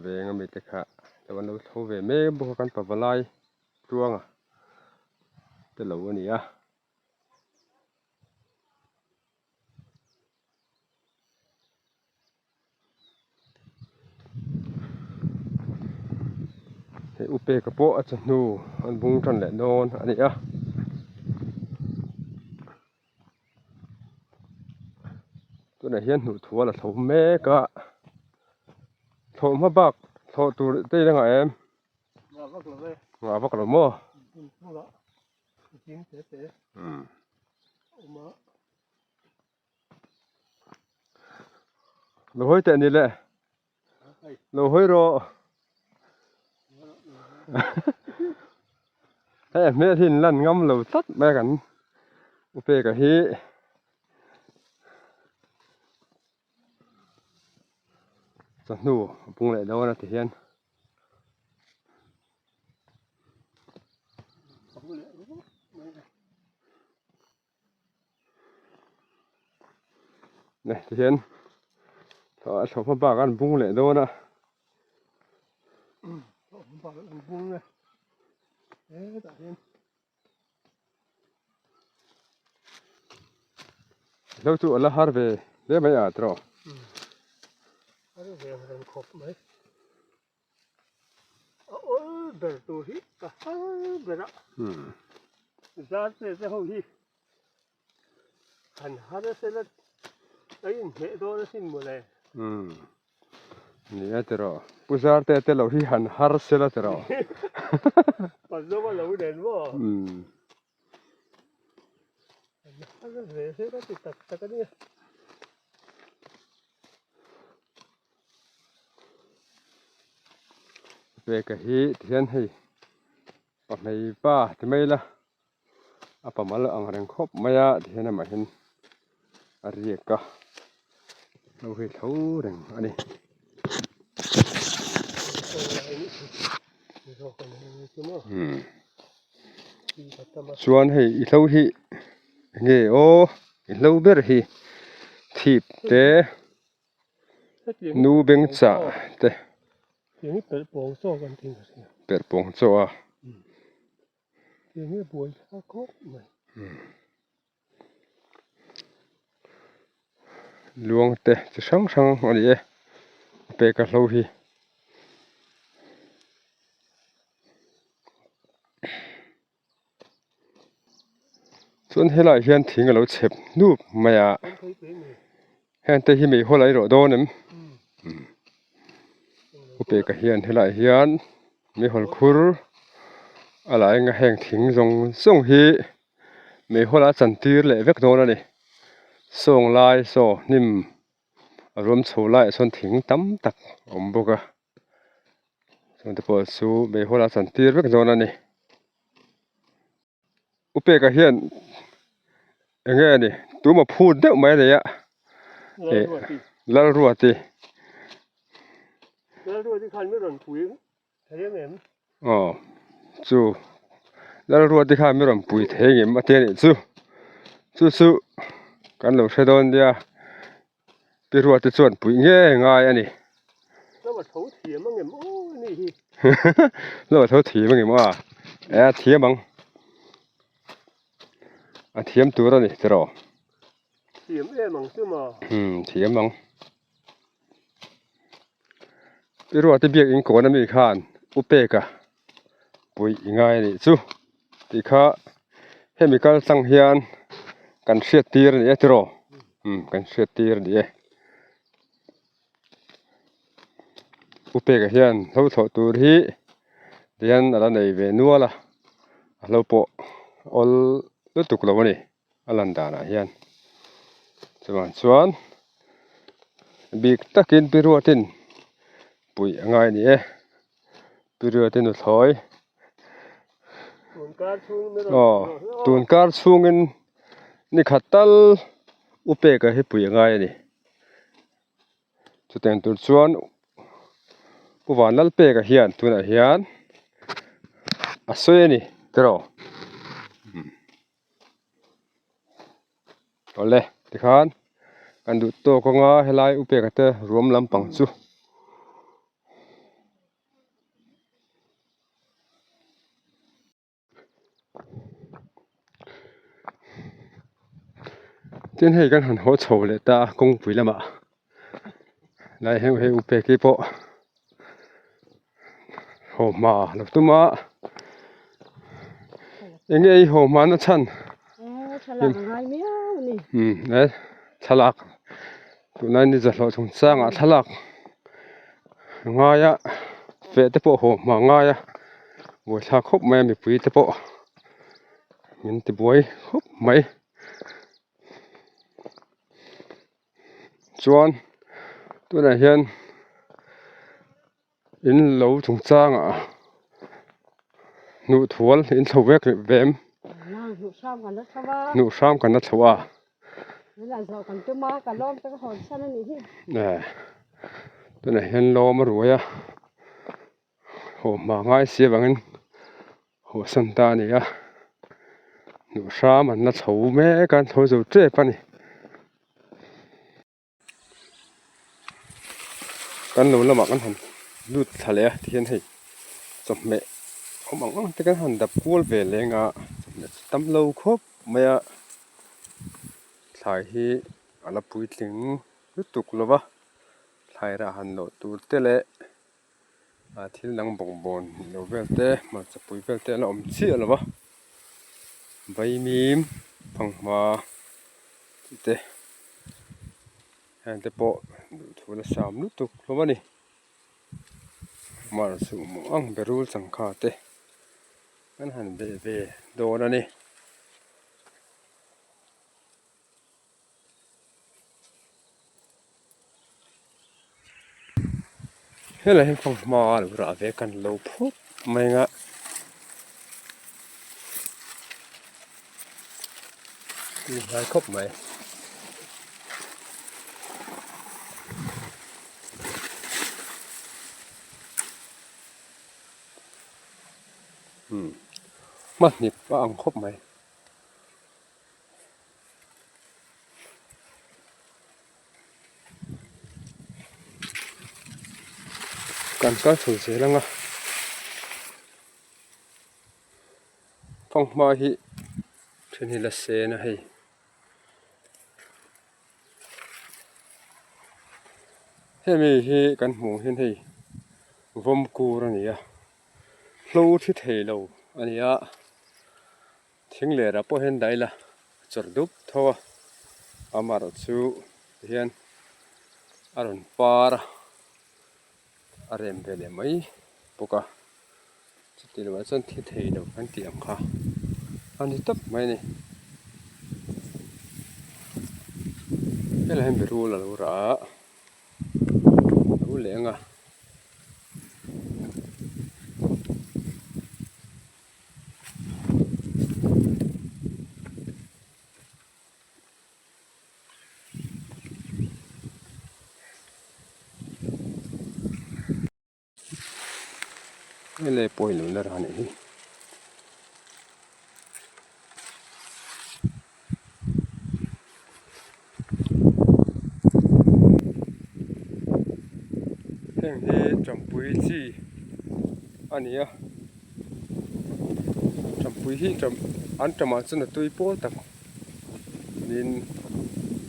veng ami te kha lo an lo tho ve mek bawk a kan pavalai tluanga te lo a ni a. Hei u peka pawh a chawhnu an bung tan leh dawn a ni a. Tunah hian hnuh thual a tho mek a thlawh hma bak thlawh tur te i la ngah em? Ngah vak lo e. Ngah vak lo maw? Zing te te. Awm a. Lo hawi teh ni le. Lo hawi rawh. Hei a hmel hi in lan ngam lo tlat mai a kan upeka hi. Chawhnu a pung leh dawn a ti hian. Nè ti hian a thlawhhma bak an bung leh dawn a. Thlawhhma bak an bung e hetah hian. Hlo chu a la har ve hle mai a tiraw. Har ve reng khawp mai. A awl ber tur hi ka har ber a. Zar te te ho hi han har a sela a inhmeh dawn asin mawle. Ni a tiraw. Pu Zarte te lo hi han har sela tiraw. Pazawma lo nen maw? Han har ve sela ti tak tak a nia. Peka hi tihian hei pahmei pa ti mai ila a pamal ang reng khawp mai a tihian amah hian a riak a lo hei tho reng a ni. Chuan hei i hlo hi enge aw i hlo ber hi thip te nu beng chah te perh pawng chaw a. Luang te chi hrang hrang a ni e a pek a hlo hi. Chuan helaiah hian thing a lo chhep hnup mai a heng te hi meihawl a ni rawh dawn em u peka hian helaiah hian meihawl khur a la eng a heng thing zawng zawng hi meihawl a chantir leh vek dawn a ni sawng lai saw hnim a ruam chho laiah sawn thing tam tak a awm bawk a. Chuan te pawh chu meihawl a chan tir vek dawn a ni. U Peka hian eng nge a ni tuma phut deuh mai a nei a eh Lalruati. Lalruati khan mi rawn pui thei ang em? Aw chu Lalruati khan mi rawn pui thei ang em a ti a nih chu. Chu chu kan lo hre dawn nia. Pi Ruati chuan puih nge ngai a ni. Hlo a tho thiam ang em aw a nih hi. Hlo a tho thiam ang em aw a. E a thiam ang. A thiam tur a ni tiraw. Thiam em ang chu maw. Hmm thiam ang. Pi Ruati biak in kawn ami khan U Peka puih i ngai a nih chu tih kha hemi kal tlang hian kan hriat tir a ni e tiraw umm kan hriat tir a ni e u peka hian hlo thlawh tur hi tihian a la nei ve nual a a hlo pawh awl lutuk lo a ni a lan danah hian chuvang chuan bik takin pi ruatin puih a ngai a ni e pi ruatin nuthlawi aw tun kar chhungin ni khat tal u peka hi puih a ngai a ni chutiang tur chuan pu Vanlalpeka hian tunah hian a sawi a ni tiraw. Awle tikhan kan duh tawk anga helai u peka te ruam lampang chu. Tin hei kan han haw chho leh ta a kawngpui lamah lai heng hei u peki pawh haw hma lo tum a eng nge i haw hma na chhan umm e thlalak tunlai ni zahlawh chungchangah thlalak a ngai a feh te pawh haw hma a ngai a buaithlak khawp mai a mipui te pawh min ti buai khawp mai chuan tunah hian in lo chungchangah hnuh thual in chho vek vem hnuh hram kan la chho a eh. Tunah hian lawm a ruai a, haw hma ngai si avangin haw san ta a ni a, hnuh hram an la chho mek a, an chho zo tep a ni. Kan lo lamah kan han lut thla leh a tihian hei chawhmeh awm ang ang te kan han dap kual ve leng a chawhmeh chu tam lo khawp mai a thlai hi a la puitling lutuk lo va thlai rah han lawh tur te leh ah thil dang bawkbawn lo vel te hmarcha pui vel te a la awm chiah lo va vaimim fanghma te heng te pawh duhthu la sam lutuk hlawm a ni mar chu maw ang berul changkha te an han beh ve dawn a ni. Helai hi fanghma a lo rah ve kan lo phawt mai ang a. Tui hnai khawp mai. Umm hmahnip a ang khawp mai. Kan kal chho zel ang a fanghma hi then hi la sen a hei hemi hi kan hmuh ang hian hei vawmkur a ni a hlo thi thei lo a ni a. Thing lerah pawh hian dah ila chawrh dup tho a, amaherawh chu tihian a rawn par a, a rem ve leh mai bawk a, chuti lovah chuan thi thei lo kan tih ang kha a ni tawp mai a ni. Helai hian berul a lo rah a, a lo leng a. Helai pawh hi lo la rah anih hi. Heng hi champui chi a ni a champui hi an tamah chuan a tui pawl tak niin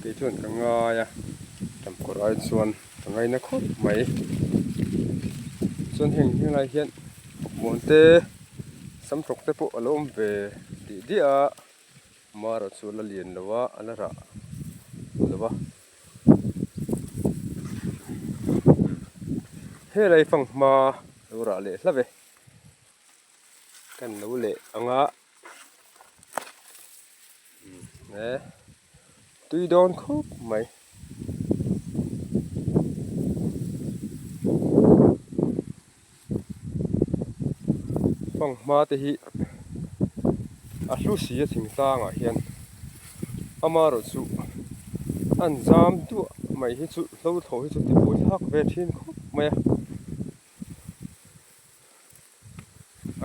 kei chuan ka ngai a champui ai chuan ka ngaina khawp mai chuan heng helai hian bawkbawn te samtawk te pawh a lo awm ve dih diah a. Mara chu a la lian lo a, a la rah lo va. Helai fanghma lo rah leh hlauh e. Kan lo leh ang a. E tui dawn khawp mai. Fanghma te hi a hlu si a thingtlangah hian amaherawh chu an zam duah mai hi chu hlo tho hi chu ti buai thlak ve thin khawp mai a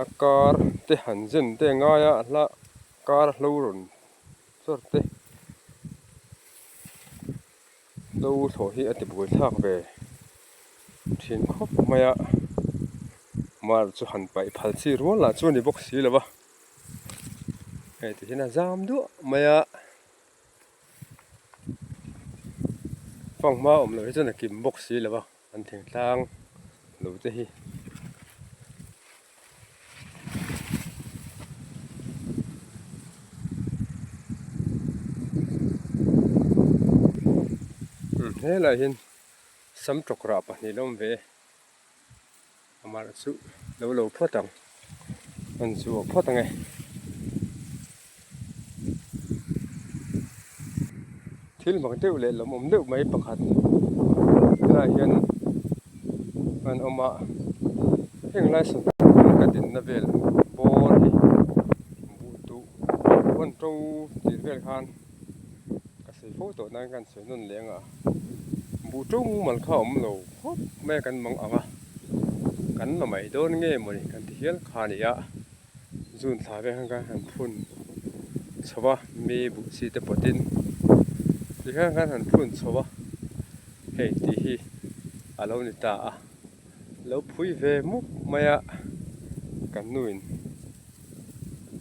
a kar te han zen te a ngai a a hla kar a hlo rawn chawr te. Hlo thlawh hi a ti buai thlak ve thin khawp mai a, mar chu han paih phal chi rual lah chu a ni bawk si lo va, hei ti hian a zam duah mai a, fanghma awm loh hi chuan a kim bawk si lo va, an thingtlang lo te hi. Helai hian sam tawk rah pahnih la awm ve e amah chu lo lo phawt ang an zuah phawt ang e. Thil mak deuh leh lawmawm deuh mai pakhat helaiah hian an awm a heng lai sawn ka dinna vel bawr hi buh duh huan to tih vel khan ka sawi fo tawh nan khan sawi nawn leh ang a. Buh ṭo mumal kha a awm lo khawp mai a kan mang ang a, kan la mai dawn nge mawni kan ti hial kha a ni a, June thla vel khan kan han phun chho a, mi buh chi te pawtin tikhian kan han phun chho a, hei tih hi a lo ni ta a, lo phui ve mup mai a, kan nuin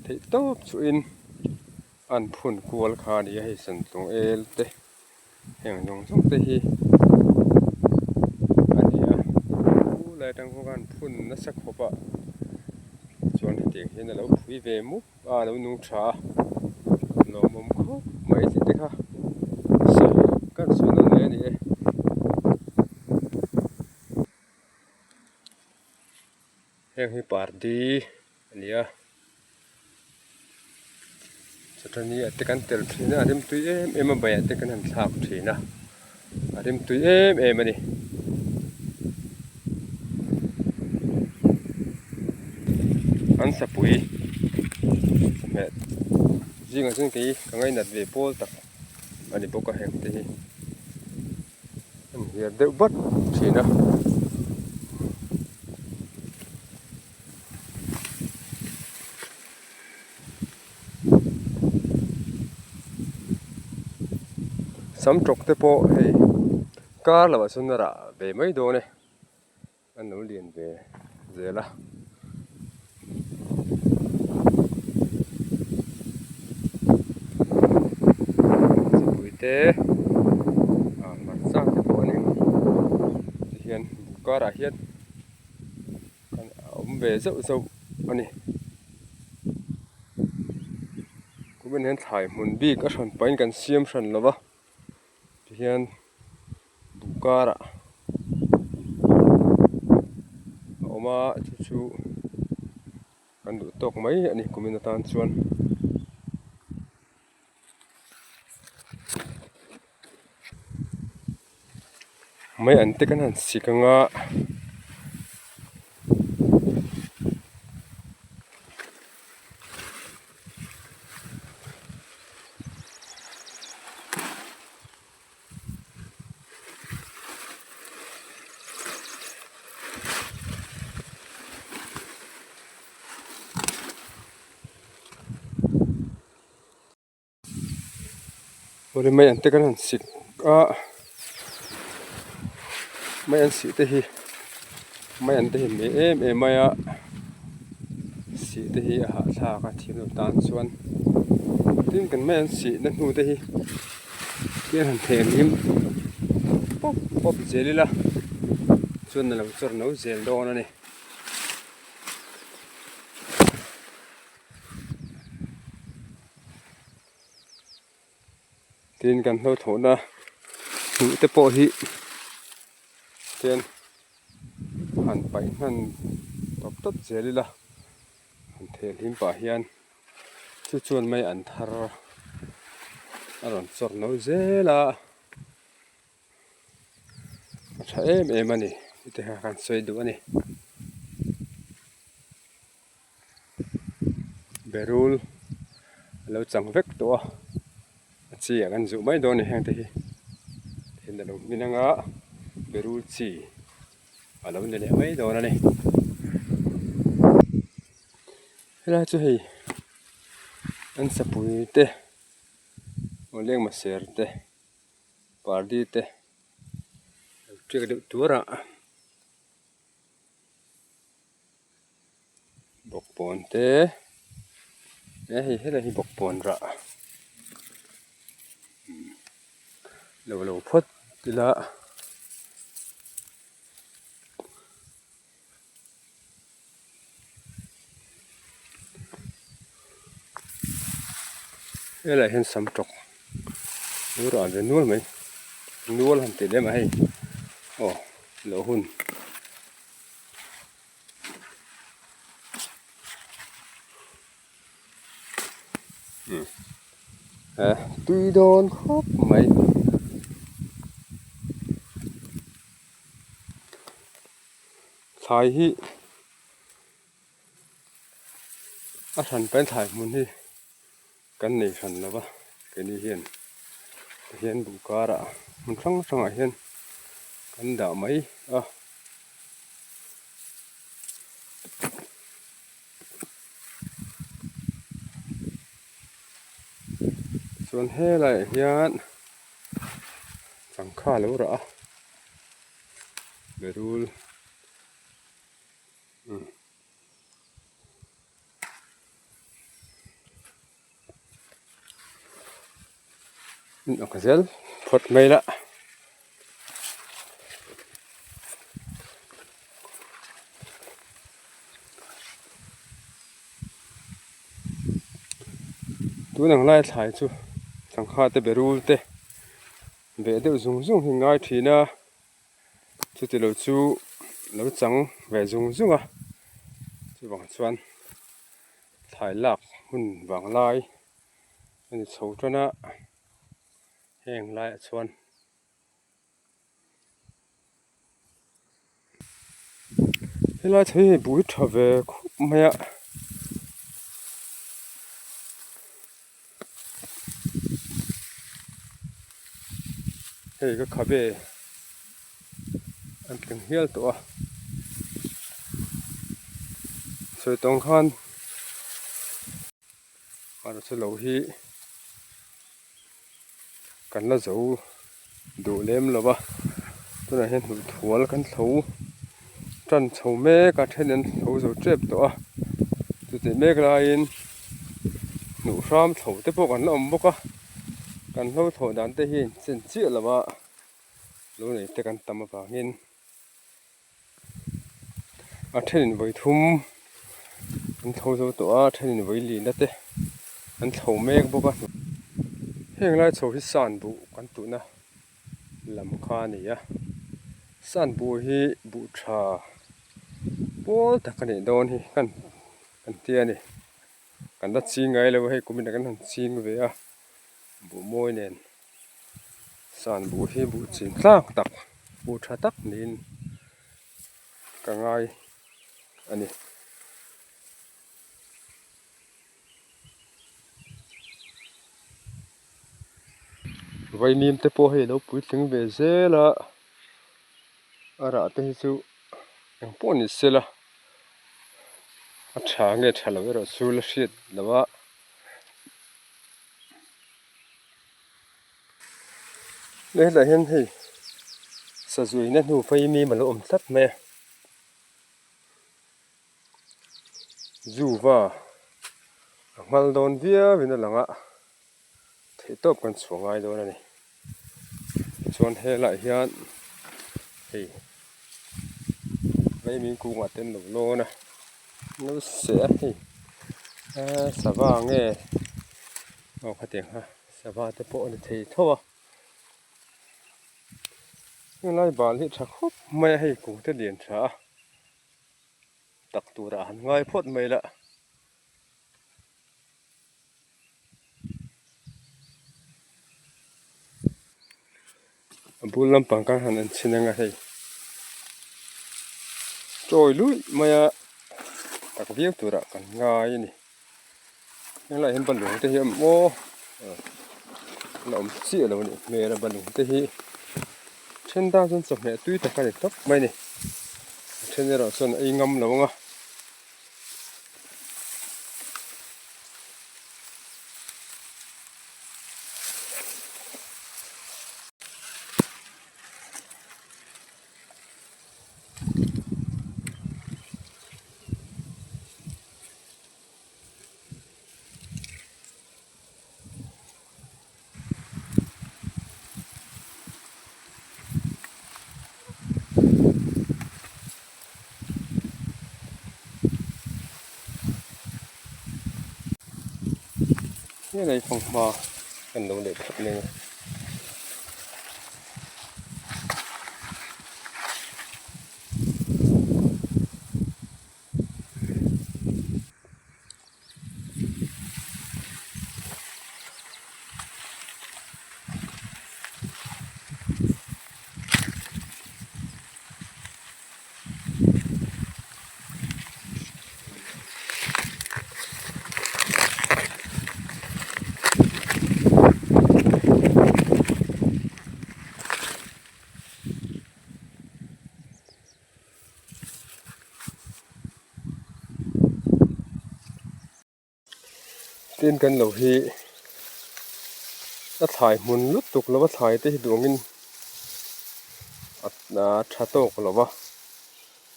theih tawp chuhin an phun kual kha a ni a, hei santlung el te. Heng zawng zawng te hi a ni a, chu lai atang pawh khan phun nasa khawp a, chuan hetiang hian a lo phui ve mup a, a lo nung tha a, lawmawm khawp mai tih te kha sawi kan sawi nawn leh a ni e. Heng hi pardi a ni a. Chawhni ah te kan tel thin a a rimtui em em a baiah te kan han thlak thin a a rimtui em em a ni. An sapui chawhmeh zingah chuan kei ka ngainat ve pawl tak a ni bawk a heng te hi. An hiar deuh vat thin a. Sam tawk te pawh hei kar lamah chuan a rah ve mai dawn e an lo lian ve zel a. Chipui te ah hmarcha te pawh a ni ang tihian buh karah hian a awm ve zauh zauh a ni. Kumin hian thlai hmun bik a hran pahin kan siam hran lo va tihian buh karah a awm a chu chu kan duh tawk mai a ni kumin atan chuan. Mai an te kan han sik ang a. Awle mai an te kan han sik a mai an sih te hi mai an te hi meh em em mai a sih te hi a hahthlak a thiam lo tan chuan tin kan mai an sih na hnu te hi tiang han theh hlim pawp pawp zel ila chuan a lo chawr no zel dawn a ni. Tin kan hlo thawhna hmuh te pawh hi tian han paih hman tawp tawp zel ila han theh hlim pah hian chu chuan mai an thar a rawn chawr no zel a a tha em em a ni tih kha kan sawi duh a ni. Berul a lo chang vek tawh a a chi ah kan zuh mai dawn a ni heng te hi then a lo hmin anga berul chi a lo ni leh mai dawn a ni helai chu hei an sapui te aw lengma ser te pardi te a lo tiak deuh tuar a. Bawkbawn te he hei helai hi bawkbawn rah lo lo phawt ila helaiah hian sam tawk lo rah ve nual mai nual han tih lem a hei aw lo hun. Tui dawn khawp mai. Thlai hi a hran pahin thlai hmun hi kan nei hran lo va keini hian tihian buh karah hmun hrang hrangah hian. Kan dah mai a. Chuan helaiah hian changkha a lo rah a berul umm. An awk zel phawt mai la. Tun ang lai thlai chu sangha te berul te beh deuh zung zung hi ngai thin a chuti lo chu lo chang ve zung zung a chuvang chuan thlai lak hun vang lai a ni chho tan a heng laiah chuan. Helai thei hi bui tha ve khup mai a. Hei ka khabe an tling hial tawh a. Sawi tawng khan Mahse lo hi kan la zo duh lem lo va tunah hian hnuhthual kan thlo tan chho mek a then an thlo zo tep tawh a chutih mek laiin hnuh hram chho te pawh kan la awm bawk a kan hlo thlawh dan te hi a inchen chiah lo a lo nei te kan tam avangin. A thenin vawi thum an thlo zo tawh a a thenin vawi lina te an thlo mek bawk a heng lai chho hi san buh kan tuhna lam kha a ni a san buh hi buh tha pawl tak a nih dawn hi kan kan tia a ni kan la ching ngai lo a hei kumin ah kan han ching ve a buh mawi nen. San buh hi buh chin tlak tak buh tha tak niin ka ngai a ni. Vaimim te pawh hei lo puitling ve zel a a rah te hi chu engpawh ni sela a tha nge tha lo erawh chu la hriat loh a. Hetah hian hei sazuina hnu phei mim a lo awm tlat mai a zuva a nghal dawn viau in a lang a theihtawp kan chhuah ngai dawn a ni chuan helaiah hian hei vaimim kungah te an lo lawn a. Lo seh a hei aaa sava nge aw khatiang kha sava te pawh a ni thei tho a helai bal hi tha khawp mai a hei kung te lian tha a tak turah han ngai phawt mai la. A bul lampang khan han en chhin anga hei chawi luih mai a tak viau turah kan ngai a ni helaiah hian balung te hi a awm aw la awm chiah lo a nih hmel a balung te hi then tan chuan chawhmeh tui tak a ni tawp mai a ni a then erawh chuan a ei ngam lo ang a. Helai fanghma kan lo leh phawt mai a. Tin kan lo hi a thlai hmun lutuk lo a thlai te hi duh angin a tha tawk lo va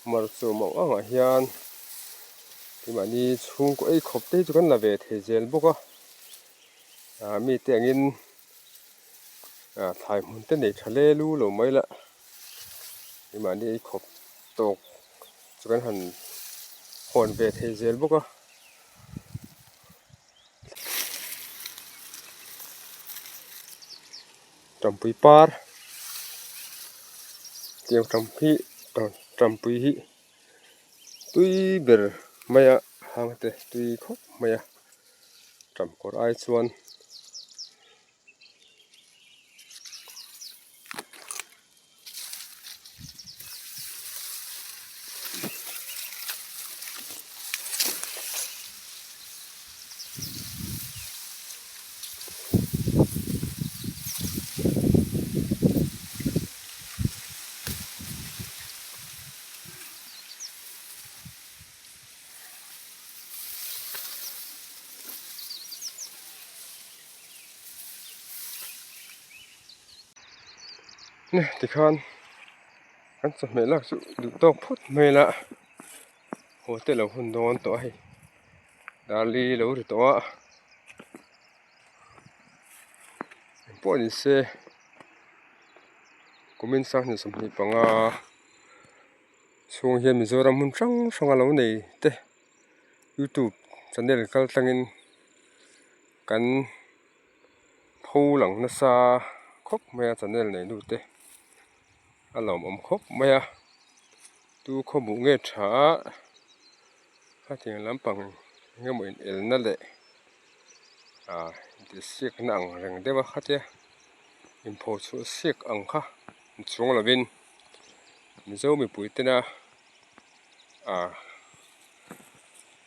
hmarcha awm ang angah hian keimahni chhungkaw ei khawp te hi chu kan la ve thei zel bawk a ah mite angin ah thlai hmun te nei tha le lu lo mai la keimahni ei khawp tawk chu kan han hawn ve thei zel bawk a. Tampui par tiang tam hi tampui hi tui ber mai a hang te tui khawp mai a tam kawr ai chuan. Tikhan kan chawhmeh lak chu duh tawk phawt mai la haw te lo hun dawn tawh a hei darli lo ri tawh a engpawh ni se kumin sanghnih 25 chhung hian Mizoram hmun hrang hrang a lo nei te youtube channel kal tlangin kan. Pho lang nasa khawp mai a channel nei nu te a lawmawm khawp mai a tu khawmuh nge tha a hetiang lampang eng emaw in elna leh ah intihsiakna ang reng deuh a khatia inpho chhuah siak ang kha inchhung lovin mizo mipui tena ah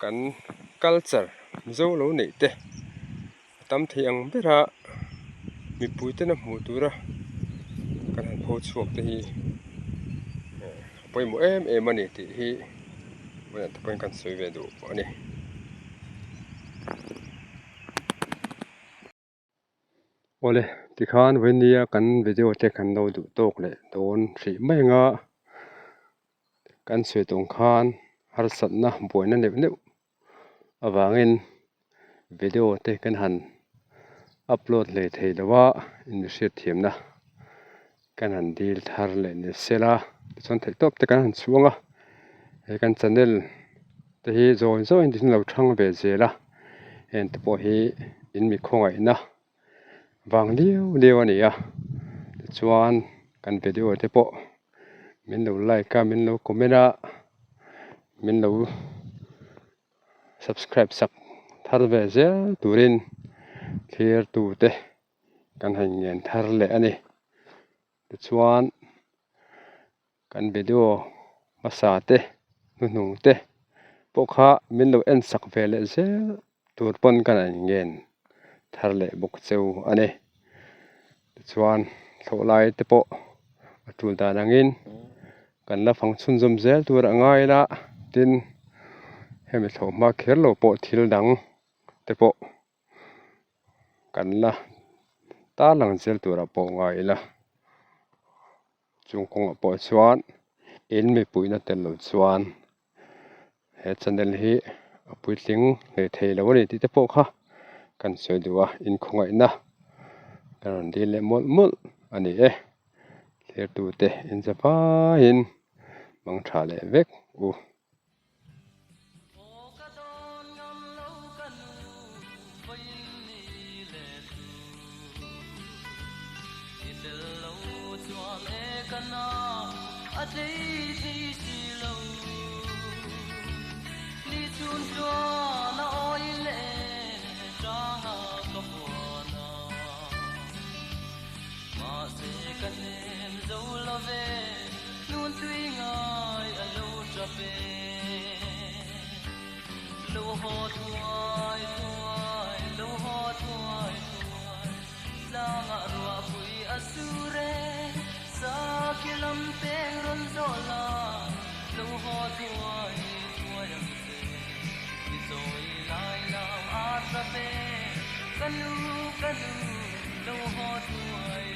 kan culture mizo lo neih te. A tam thei ang bera mipui tena hmuh tura kan han pho chhuak te hi a pawimawh em em a ni tih hi vawiin ah te pawhin kan sawi ve duh a ni. Awle tikhan vawiin nia kan video te kan lo duh tawk leh dawn hrih mai anga kan sawi tawng khan harsatna buaina neuh neuh avangin video te kan han upload hlei thei lo a inhriat thiamna kan han dil thar leh ni sela tichuan theihtawp te kan han chhuang a he kan channel te hi zawi zawiin tin lo thang ve zel a heng te pawh hi in mi khawngaihna vang liau liau a ni a tichuan kan video te pawh min lo like a min lo comment a min lo subscribe sak thar ve zel turin thlir tute kan han ngen thar leh a ni tichuan. Kan video hmasa te hnuhnung te pawh kha min lo en sak ve leh zel tur pawn ka la ngen thar leh bawk cheu a ni. Tichuan thlawh lai te pawh a tul dan angin kan la fang chhunzawm zel tur a ngai la tin hemi thlawh hma kher lo pawh thil dang te pawh kan la tarlang zel turah pawh ngai ila. Chung kawngah pawh chuan in mipuina tel lo chuan he channel hi a puitling hlei thei lo a ni tih te pawh kha kan sawi duh a inkhawngaihna kan rawn dil leh mawlh mawlh a ni e thirtute inzavaiin mangtha leh vek u. Ka nu ka nu lo haw thuai.